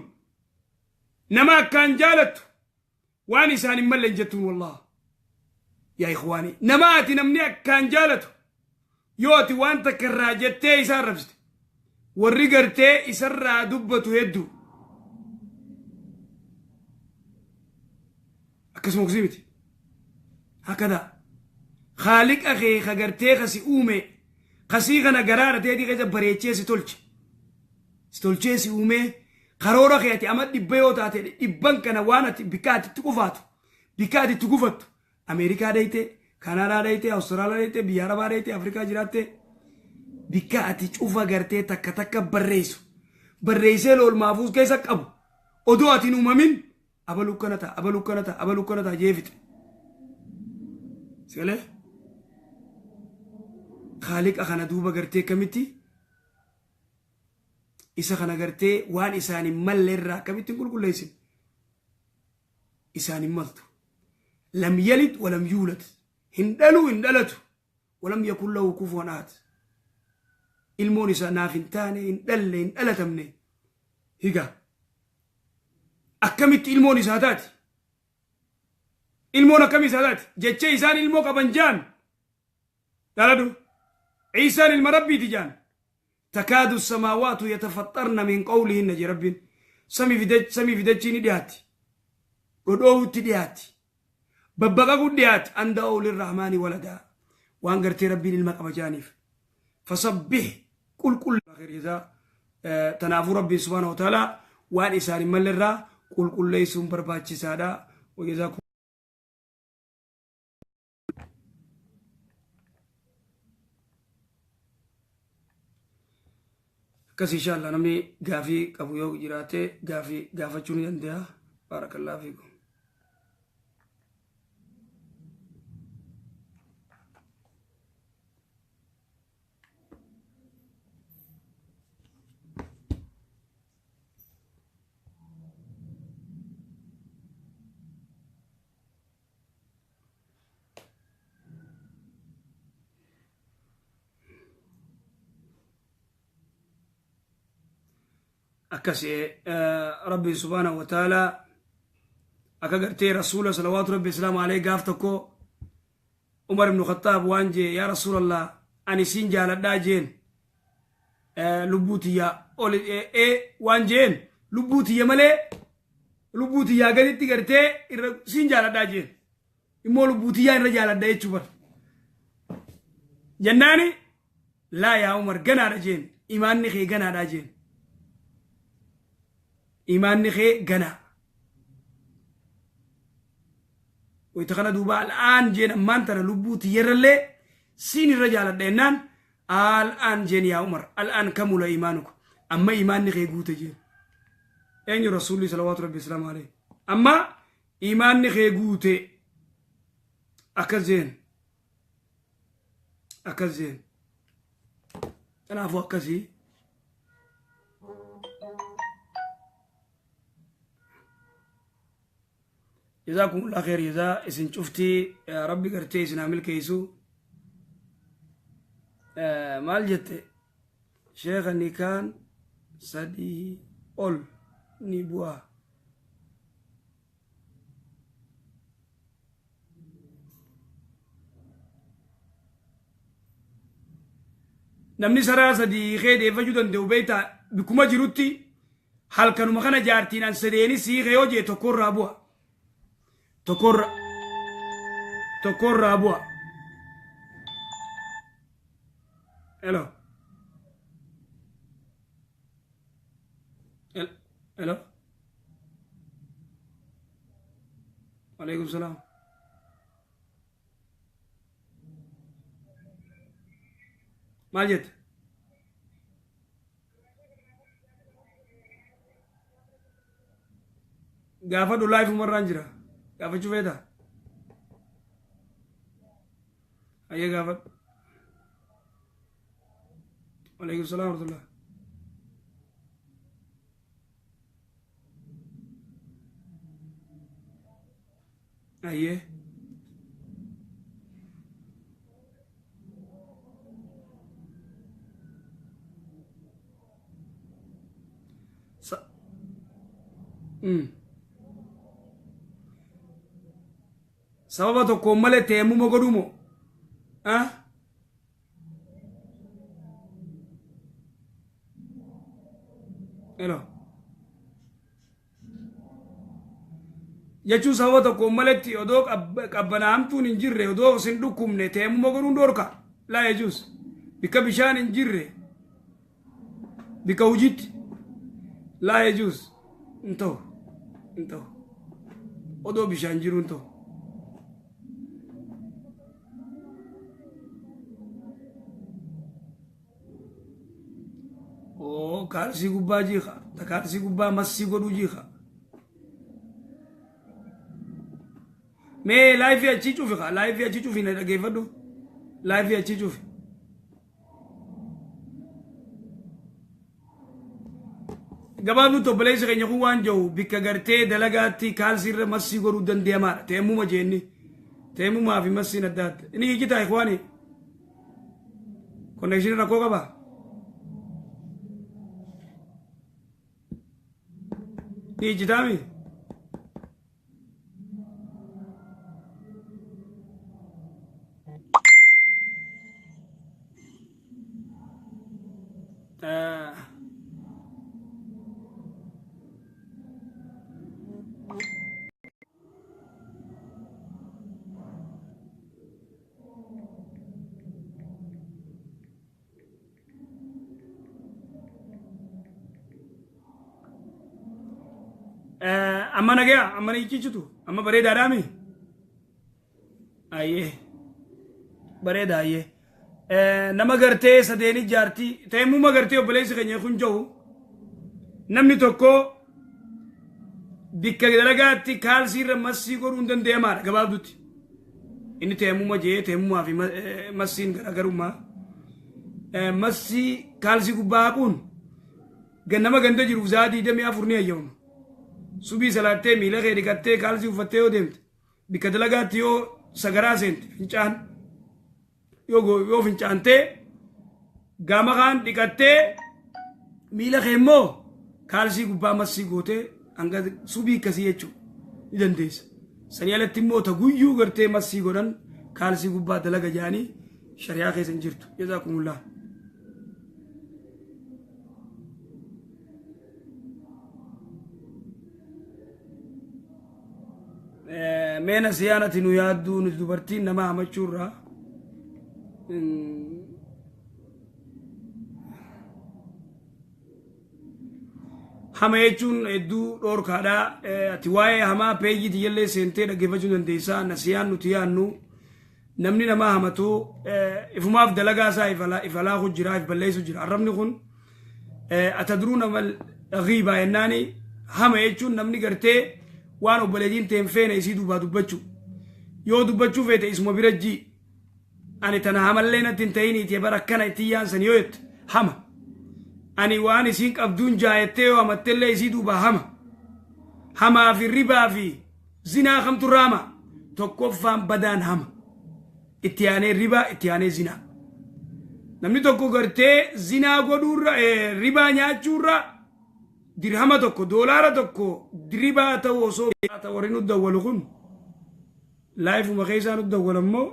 Nama akkaan jaalattu waan isaan hin malle hin jettuun wallah. Yaa ikhwaanii, nama ati namni akkaan jaalatu yoo ati waan takka irraa jettee isa arrabsite, warri gartee isarraa dubbatu hedduu. Akkasuma kusii miti. Hakada. Khaaliqa kee ka gartee ka si uume, kasii kana garaa teetii keessa bareechee si tolche. Si tolchee si uumee karoora kee ati ama 100 yoo taate, dhibban kana waan ati bikka ati itti qufaatu, Bikka ati itti gufattu Ameerikaa dheeyte, Kanaadaa dheeyte, Awustiraaliyaa dheeyte, biyya Arabaa dheeyte, Afrikaa jiraatte, bikka ati cufa gartee takka takka barreessu barreessee lool maafuus keessa qabu odoo ati hin uumamin abaluu kana ta'a, abaluu kana ta'a, abaluu kana ta'a jee fixe. Sigalee Khaaliqa kana duuba gartee kamitti isa kana gartee waan isaan hin malle irraa akkamitti hin qulqulleessin? Isaan hin maltu. Lam yalid walam yuulad, hin dhaluu hin dhalatu, walam yakun lahu kufuwan ahad. Ilmoon isaa naaf hin taane, hin dhalle, hin dhalatamne. Higa akkamitti ilmoon isaa taati? Ilmoon akkamii isaa taati? Jecha isaan ilmoo qaban jaan dhaladhu. Iisaan ilma Rabbiiti jaan. Takaadu samaawaatu yatafaxxarna min qawlihinna je Rabbiin. Samii fi dachii ni dhiyaatti, dhodhoohutti dhiyaatti, babbaqaquu dhiyaatti. An da'uu lirrahmaani waladaa, waan gartee Rabbiin ilma qaba jaaniif. Fasabbih, qulqull isaa. Tanaafuu Rabbiin subhaanahu wa ta'aalaa waan isaan hin malle irraa qulqulleessuun barbaachisaadha. Wajazaakum. Akkas inshallah, namni gaafii qabu yoo jiraate gaafii gaafachuu ni danda'a. Barakallahu fiikum. Akkas Rabbiin subhaanahu wa ta'ala akka gartee Rasuula salawaatu Rabbi islaamu alayhi gaaf tokko Umar ibnu Khattaab waan jee, yaa Rasuulallah, ani siin jaaladhaa jeen, lubbuu tiyya ol waan jeen, lubbuu tiyya malee lubbuu tiyyaa gaditti gartee irra siin jaaladhaa jeen, immoo lubbuu tiyyaa irra jaaladha jechuu bar jennaani, laa yaa Umar, ganaadha jeen, imaanni kee ganaadha jeen, imaanni kee ganaa. Wayita kana duuba al'aan jeen, ammaan tana lubbuu tiyyarrallee siin irra jaaladha jennaan, al'aan jeen yaa Umar, al'aan kamula imaanuka, amma imaanni kee guute jeen. Eenyu? Rasuulli salawaatu Rabbi islaamu alayhi. Amma imaanni kee guute akkas jeen, akkas jeen. Kanaafuu akkasii. Jazaakumullah kheer jazaa isin cuftii, Rabbi gartee isin haa milkeessu. Maal jette sheekha? Nikaan 3 ol ni bu'a. Namni saraa 3 hiikee deeffachuu danda'u beektaa? Bikkuma jirutti halkanuma kana jaartiin an sadeenis hiike yoo jee tokkorraa bu'a. Tokkorraa bu'a. Hello. Hello. Alaikum salaam. Maal jette? Gaafadhu, live umarraan jira. Gaafachuu feetaa? Ayyee, gaafadhu. Alaikum salaam warahmatullah. Ayyee. Sababa tokkoon malee teemmuma godhuu moo? Ah? Hello. Jechuun sababa tokkoon maletti odoo qabbanaa'amtuun hin jirre, odoo sin dhukkubne teemmuma godhuun dhorka. Laa jechuus bikka bishaan hin jirre, bikka hojiitti laa jechuus hin ta'u, hin ta'u. Odoo bishaan jiru hin ta'u. Oo kaalsii gubbaa jiika. Ta kaalsii gubbaa massii godhuu jiika. Mee laayifii achii cufi kaa laayifii achii cufi na dhageeffadhu. Laayifii achii cufi. Gabaabduutti obboleessi keenya kun waan jiru bikka gartee dalagaatti kaalsii irra massii godhuu danda'amaadha. Teemmuma jeenni. Teemmumaa fi massiin adda adda. Inni hiikitaa ikwaani. Konnekshinii rakkoo qabaa? Ni ijjitaami? Amma nagaya amma na iccichitu amma bareedaadhaami ayyee bareeda ayyee nama gartee sadeeni jaartii teemmuma gartee obboleessi keenya kun jiru namni tokko bikka dalagaatti kaalsii irra massii godhuun danda'amaadha gabaabdutti. Inni teemmuma jee teemmumaa fi massiin garaagarummaa. Massii kaalsii gubbaa haquun nama ganda jiruuf sa'a 24 ni hayyamama. Subii salaattee miila kee dhiqattee kaalsii uffattee yoo deemte bikka dalagaatti yoo sagaraa seente fincaan yoo fincaantee gama kaan dhiqattee miila kee immoo kaalsii gubbaa massii gootee hanga subii akkasii jechuudha ni dandeessa. Sanii alatti immoo ta guyyuu gartee massii godhan kaalsii gubbaa dalaga jedhanii shari'aa keessa hin jirtu. Jazaakumullah. Mee nasiyaan ati nu yaadduu nuti dubartiin nama hamachuurraa hama jechuun hedduu dhoorkaadha. Ati waa'ee hamaa peejii tiyyallee seentee dhaggeeffachuu dandeessaa. Nasiyaan nuti yaadnu namni nama hamatu ifumaaf dalagaa isaa ifalaaku jira, if balleessu jira. Arrabni kun atadruu nama ghiibaa jennaani hama jechuun namni gartee waan obboleetiin teen feene isii duubaa dubbachuu. Yoo dubbachuu feete isuma bira jii. Ani tana hamallee natti hin ta'iniiti bara akkana itti yaansan yoo jette hama. Ani waan isiin qabduun jaayattee yoo hamattellee isii duubaa hama. Hamaa fi ribaa fi zinaa kamtu irra hama? Tokkoffaan badaan hama. Itti aanee ribaa, itti aanee zinaa. Namni tokko gartee zinaa godhuurra, ribaa nyaachuurra dirhama tokko, doolaara tokko ribaa ta'u osoo warri nu dawwalu kun laayifuma keessaa nu dawwala immoo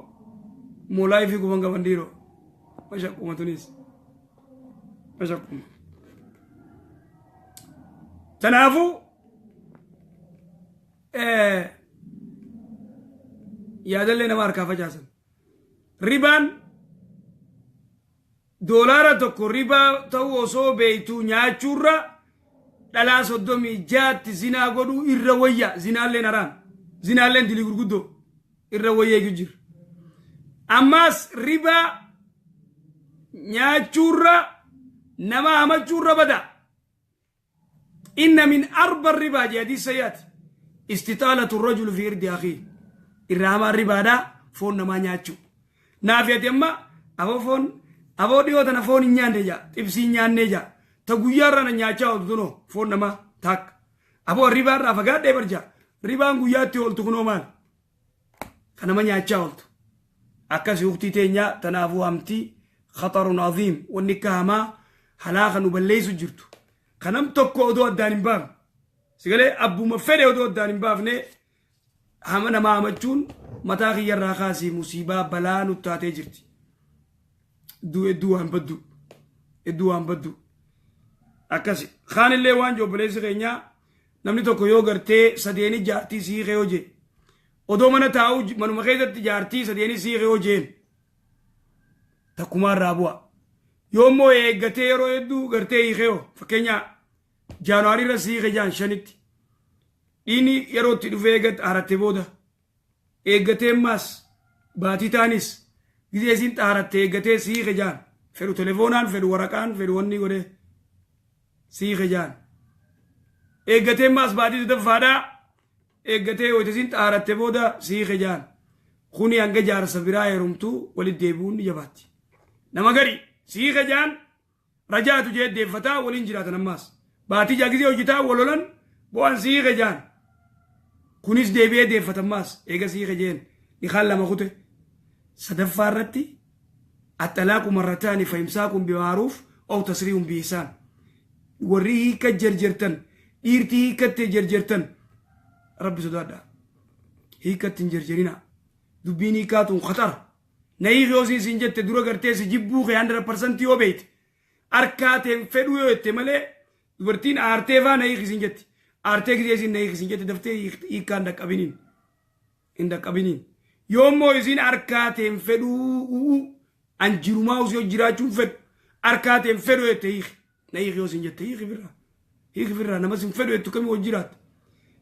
moo laayifii guban qaban dhiiroo. Mashaqquma tunis. Mashaqquma. Kanaafuu yaadallee nama harkaa facaasan. Ribaan doolaara tokko ribaa ta'uu osoo beektuu nyaachuurra dhalaa 36tti zinaa godhuu irra wayya. Zinaalleen haraam. Zinaalleen dilii gurguddoo irra wayya eegu jira. Ammaas ribaa nyaachuurra nama hamachuurra bada. Inna min arba ribaa jee hadiis sayyaati. Istixaalatu rajulu fi irdi akii. Irra hamaan ribaadhaa foon namaa nyaachuu. Naafi ati amma aboo foon aboo dhiyoo tana foon hin nyaanne jaa xibsii hin nyaanne jaa ta guyyaa irraa na nyaachaa ooltu tunoo foon namaa taakka. Aboo ribaa irraa fagaadhee bar jaa ribaan guyyaatti ooltu kunoo maal? Ka nama nyaachaa ooltu. Akkasi uktii teenya tanaafuu hamti khatarun aziim wanni akka hamaa halaaka nu balleessu jirtu. Ka nam tokko odoo addaan hin baafne. Sigalee abbuma fedhe odoo addaan hin baafne hama namaa hamachuun mataa kiyyarraa kaasii musiibaa balaa nu taatee jirti. Hedduu hedduu waan baddu. Hedduu waan baddu. Akkasi. Kaanillee waan obboleessi keenyaa namni tokko yoo gartee sadeeni jaartii siikee yoo jee odoo mana taa'uu manuma keessatti jaartii sadeeni siikee yoo jeen takkumaa irraa bu'a. Yoo immoo eeggatee yeroo hedduu gartee hiikee hoo fakkeenya jaanuwaarii irra siikee jaan 5tti dhiini yeroo itti dhufee eeggat haaratte booda eeggatee ammaas baatii taanis gizee isiin xaaratte eeggatee siikee jaan fedhu telefoonaan fedhu waraqaan fedhu wanni godhee. Siike jaan. Eeggatee maas baatii sadaffaadhaa eeggatee yoo isiin xaaratte booda siike jaan. Kuni hanga jaarsa biraa heerumtu walitti deebi'uun ni jabaatti. Nama gari siike jaan rajaatu jee deeffataa waliin jiraatan ammaas. Baatii jaa gisee hojjetaa wal lolan bo'an siike jaan. Kunis deebi'ee deeffata ammaas eega siike jeen nikaan lama kute. Sadaffaa irratti axxalaaqu marrataani fa'imsaakun bimaaruuf ow tasriihun biihsaan. Warri hiika jerjertan dhiirti hiikatte jerjertan rabbi sodaadha. Hiikatti hin jerjerina. Dubbiin hiikaatuun khaxara. Na hiiki yoo siin jette dura gartee si jibbuu kee 100% yoo beeyte harkaa teen fedhuu yoo jette malee dubartiin aartee faa na hiiki siin jetti. Aartee gisee isiin na hiiki siin jette daftee hiikkaa hin dhaqqabiniin. Hin dhaqqabiniin. Yoo immoo isiin harkaa teen fedhuu an jirumaa usii jiraachuun fedhu harkaa teen fedhu jette hiiki. Na hiiki yoo siin jette hiiki firraa. Hiiki firraa nama sin fedhu jettu kamii wajji jiraatta.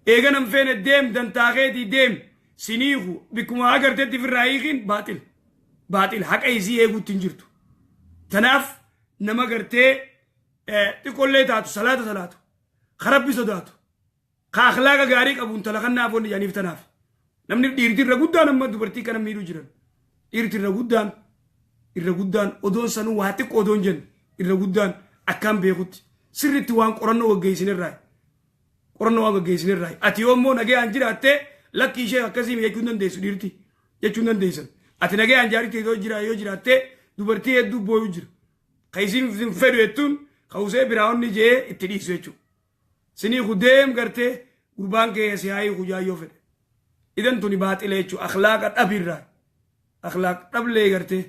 Eega nan feene deem dantaa keetii deem sin hiiku bikkuma agartetti firraa hiikiin baaxil. Baaxil haqa isii eeguutti hin jirtu. Tanaaf nama gartee xiqqollee taatu salaata salaatu ka rabbi sodaatu ka akhlaaqa gaarii qabu intala kannaaf wanni jedhaniif tanaaf. Namni dhiirti irra guddaan amma dubartii kana miidhuu jiran. Dhiirti irra guddaan irra guddaan odoon sanuu waa xiqqoo odoon jenne irra guddaan akkaan beekutti sirriitti waan qorannoo gaggeessinirraa qorannoo waan gaggeessinirraa ati yoo immoo nagayaan jiraattee lakki ishee akkasii jechuu hin dandeessu dhiirti jechuu hin dandeessan ati nagayaan jaartii yoo jira yoo jiraattee dubartii hedduu booyuu jira ka isiin hin fedhu jettuun ka usee biraa onni jee itti dhiisu jechuudha. Sinii ku deem gartee gurbaan kee si haa hiiku jaa yoo fedhe. Idan tuni baaxila jechuudha akhlaaqa dhabirraa akhlaaq dhablee gartee.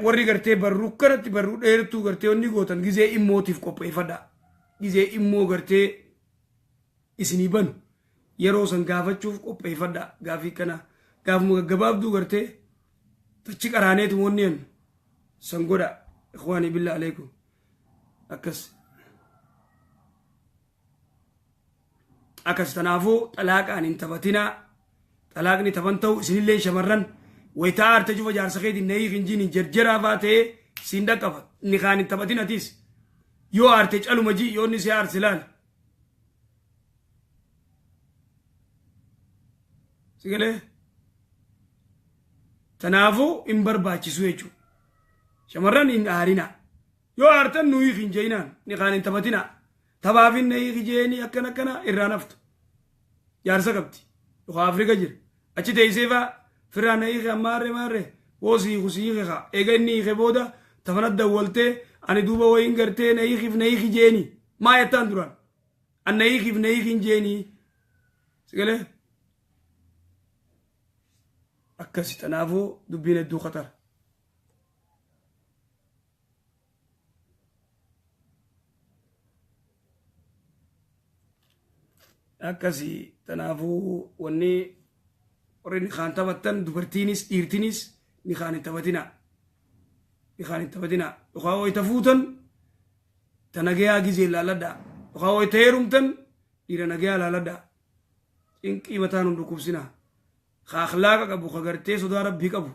Warri gartee barruu kanatti barruu dheertuu gartee wanni gootan gizee immootiif qopheeffadha. Gizee immoo gartee isinii banu yeroo san gaafachuuf qopheeffadha. Gaafii kana gaafuma gaggabaabduu gartee tachi qaraaneetu wanni jennu san godha. Ikhwaanii billaa aleekum. Akkas. Akkas tanaafuu xalaaqaan hin taphatinaa. Xalaaqni taphan ta'u isinillee shamarran wayitaa aarte cufa jaarsa keetiin na hiiki hin jiin hin jerjeraa faa ta'ee siin dhaqqaba. Inni kaan hin taphatin atiis. Yoo aarte caluma ji yoo inni si aarse laali. Si galee? Tanaafuu hin barbaachisu jechuudha. Shamarran hin aarinaa. Yoo aartan nu hiiki hin jeinaan ni kaan hin taphatinaa. Taphaaf hin na hiiki jeeni akkana akkana irraa naftu. Jaarsa qabdi. Yookaan Afrika jira. Achi teessee faa firraa na hiiki ammaarree maarree woo si hiiku si hiike kaa. Eega inni hiike booda tafana dawwaltee ani duuba wayiin gartee na hiikiif na hiiki jeeni. Maa jettaan duraan? An na hiikiif na hiiki hin jeeni. Sigalee? Akkasi tanaafuu dubbiin hedduu khatara. Akkasi tanaafuu wanni warri nikaan taphattan dubartiinis dhiirtinis nikaan hin taphatinaa. Nikaan hin taphatinaa. Yookaan wayita fuutan ta nagayaa gizee laaladhaa. Yookaan wayita heerumtan dhiira nagayaa laaladhaa. Cinqii mataa nun dhukkubsinaa. Ka akhlaaqa qabu ka gartee sodaa rabbii qabu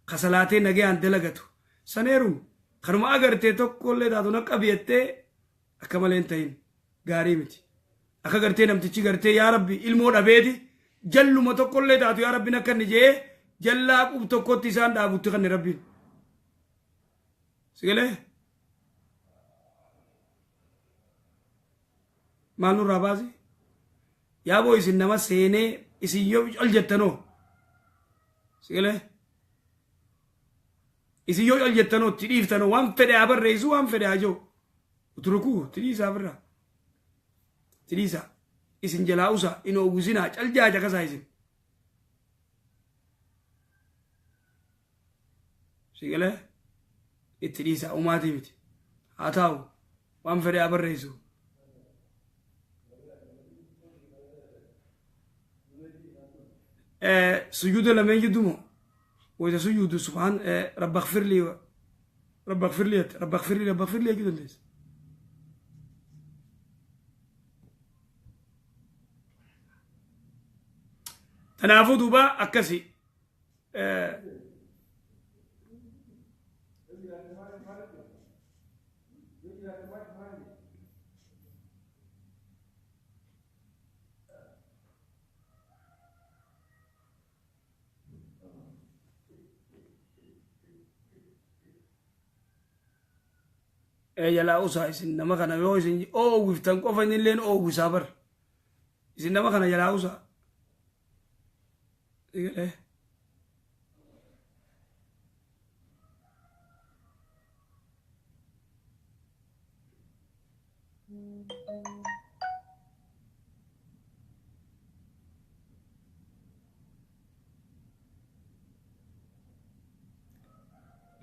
ka salaatee nagayaan dalagatu san heerumi. Kanuma agartee tokkollee taatu na qabi jettee akka malee hin ta'in gaarii miti. Akka gartee namtichi gartee yaa rabbi ilmoo dhabeeti jalluma tokkollee taatu yaa rabbi nakka inni je'ee jallaa qub tokkotti isaan dhaabutti kanne rabbiin. Sigalee? Maal nurraa baasi? Yaaboo isin nama seenee isin yoo cal jettanoo? Sigalee? Isin yoo cal jettanoo itti dhiiftanoo waan fedhe haa barreessu waan fedhe haa jiru. Uturukuu itti dhiisaa birraa. Itti dhiisaa. Isin jalaa usaa hin oowwisinaa cal jaa caqasaa isin. Sigalee? Itti dhiisaa umaatii miti. Haa taa'u waan fedhe haa barreessu. Sujuuda lameen jidduu moo? Wayita sujuudu subhaan rabba gfirlii rabba gfirlii jette rabba gfirlii rabba gfirlii jechuu dandeessa. Tanaafuu duuba akkasi. Jalaa usaa isin nama kana yoo isin oowwiftan qofa inni illeen oowwisaa bar. Isin nama kana jalaa usaa. Egalee.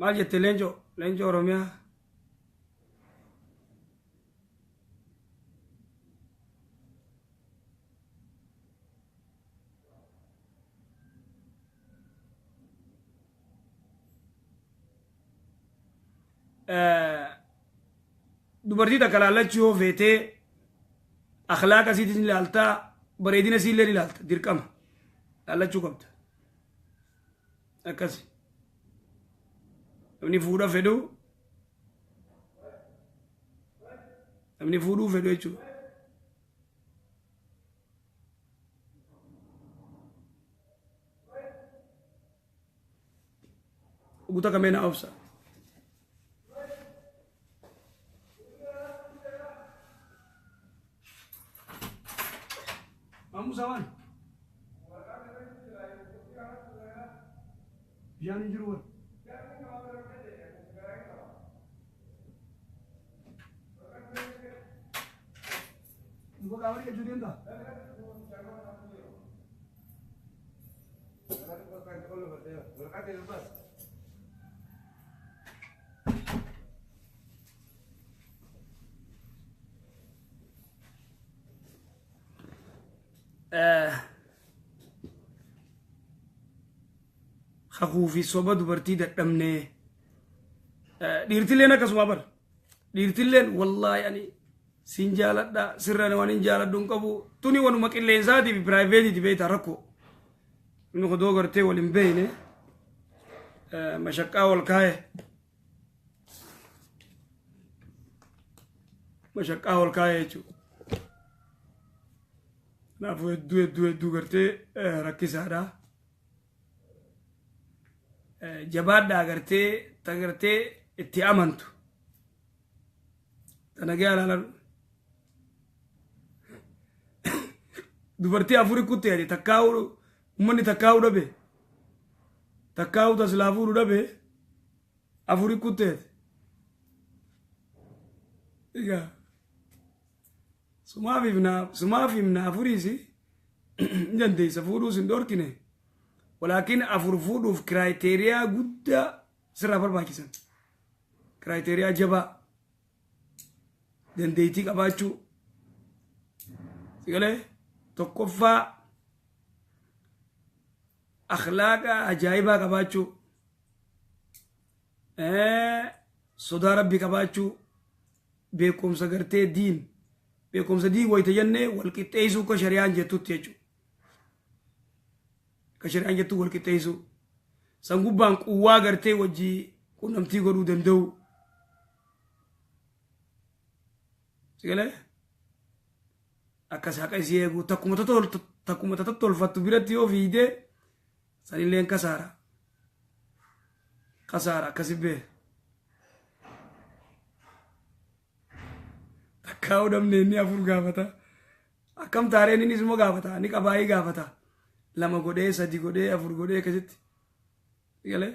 Maal jette leencoo? Leencoo Oromiyaa. Dubartii takka laallachuu yoo feetee akhlaaqa isiitis ni ilaaltaa, bareedina isiillee ni ilaalta. Dirqama laallachuu qabda. Akkasi namni fuudha fedhu, namni fuudhuu fedhu jechuudha. Guuta kamee na obsa. Mamusa waan. Bishaan hin jiru waan. Duuba qaama dhiqachuu deemtaa? Kakuu fi soba dubartii dadhabnee, dhiirtilleen akkasuma bar. Dhiirtilleen wallaahi ani sin jaaladha, sirraan waan hin jaaladhu hin qabu. Tuni wanuma qilleensaatii fi piraayiveetiiti beektaa. Rakkoo inni kodoo gartee wal hin beekne mashaqqaa wal kaaye, mashaqqaa wal kaaye jechuudha. Kanaafuu hedduu hedduu hedduu gartee rakkisaadha. Jabaadhaa, gartee ta gartee itti amantu ta nagaa ilaalan. Dubartii afuri kutte ati takkaa'u, ummanni takkaa'u dhabe, takkaa'u tasilaa fuudhu dhabe, afuri kutte ati. Egaa sumaaf himna, sumaaf himna. Afuriisi hin dandeessa, fuudhuus hin dhorkine, walaakin afur fuudhuuf criteria guddaa sirraa barbaachisan, criteria jabaa, dandeettii qabaachuu sigalee. Tokkoffaa akhlaaqa ajaa'ibaa qabaachuu, sodaa rabbi qabaachuu, beekumsa gartee diin, beekumsa diin wayita jennee wal qixxeessuu akka shari'aan jettutti jechuudha. Akka shari'aan jettu wal qixxeessuu. San gubbaan quwwaa gartee wajjii qunnamtii godhuu danda'u. Sigalee akkas haqa isii eeguu, takkuma tolfattu biratti yoo fiigdee sanilleen kasaara. Kasaara akkasi bee. Takkaa dhabne inni afur gaafata. Akkam taareen innis immoo gaafata. Ni qabaayii gaafata. Lama godhee, sadi godhee, afur godhee akkasitti. Galee.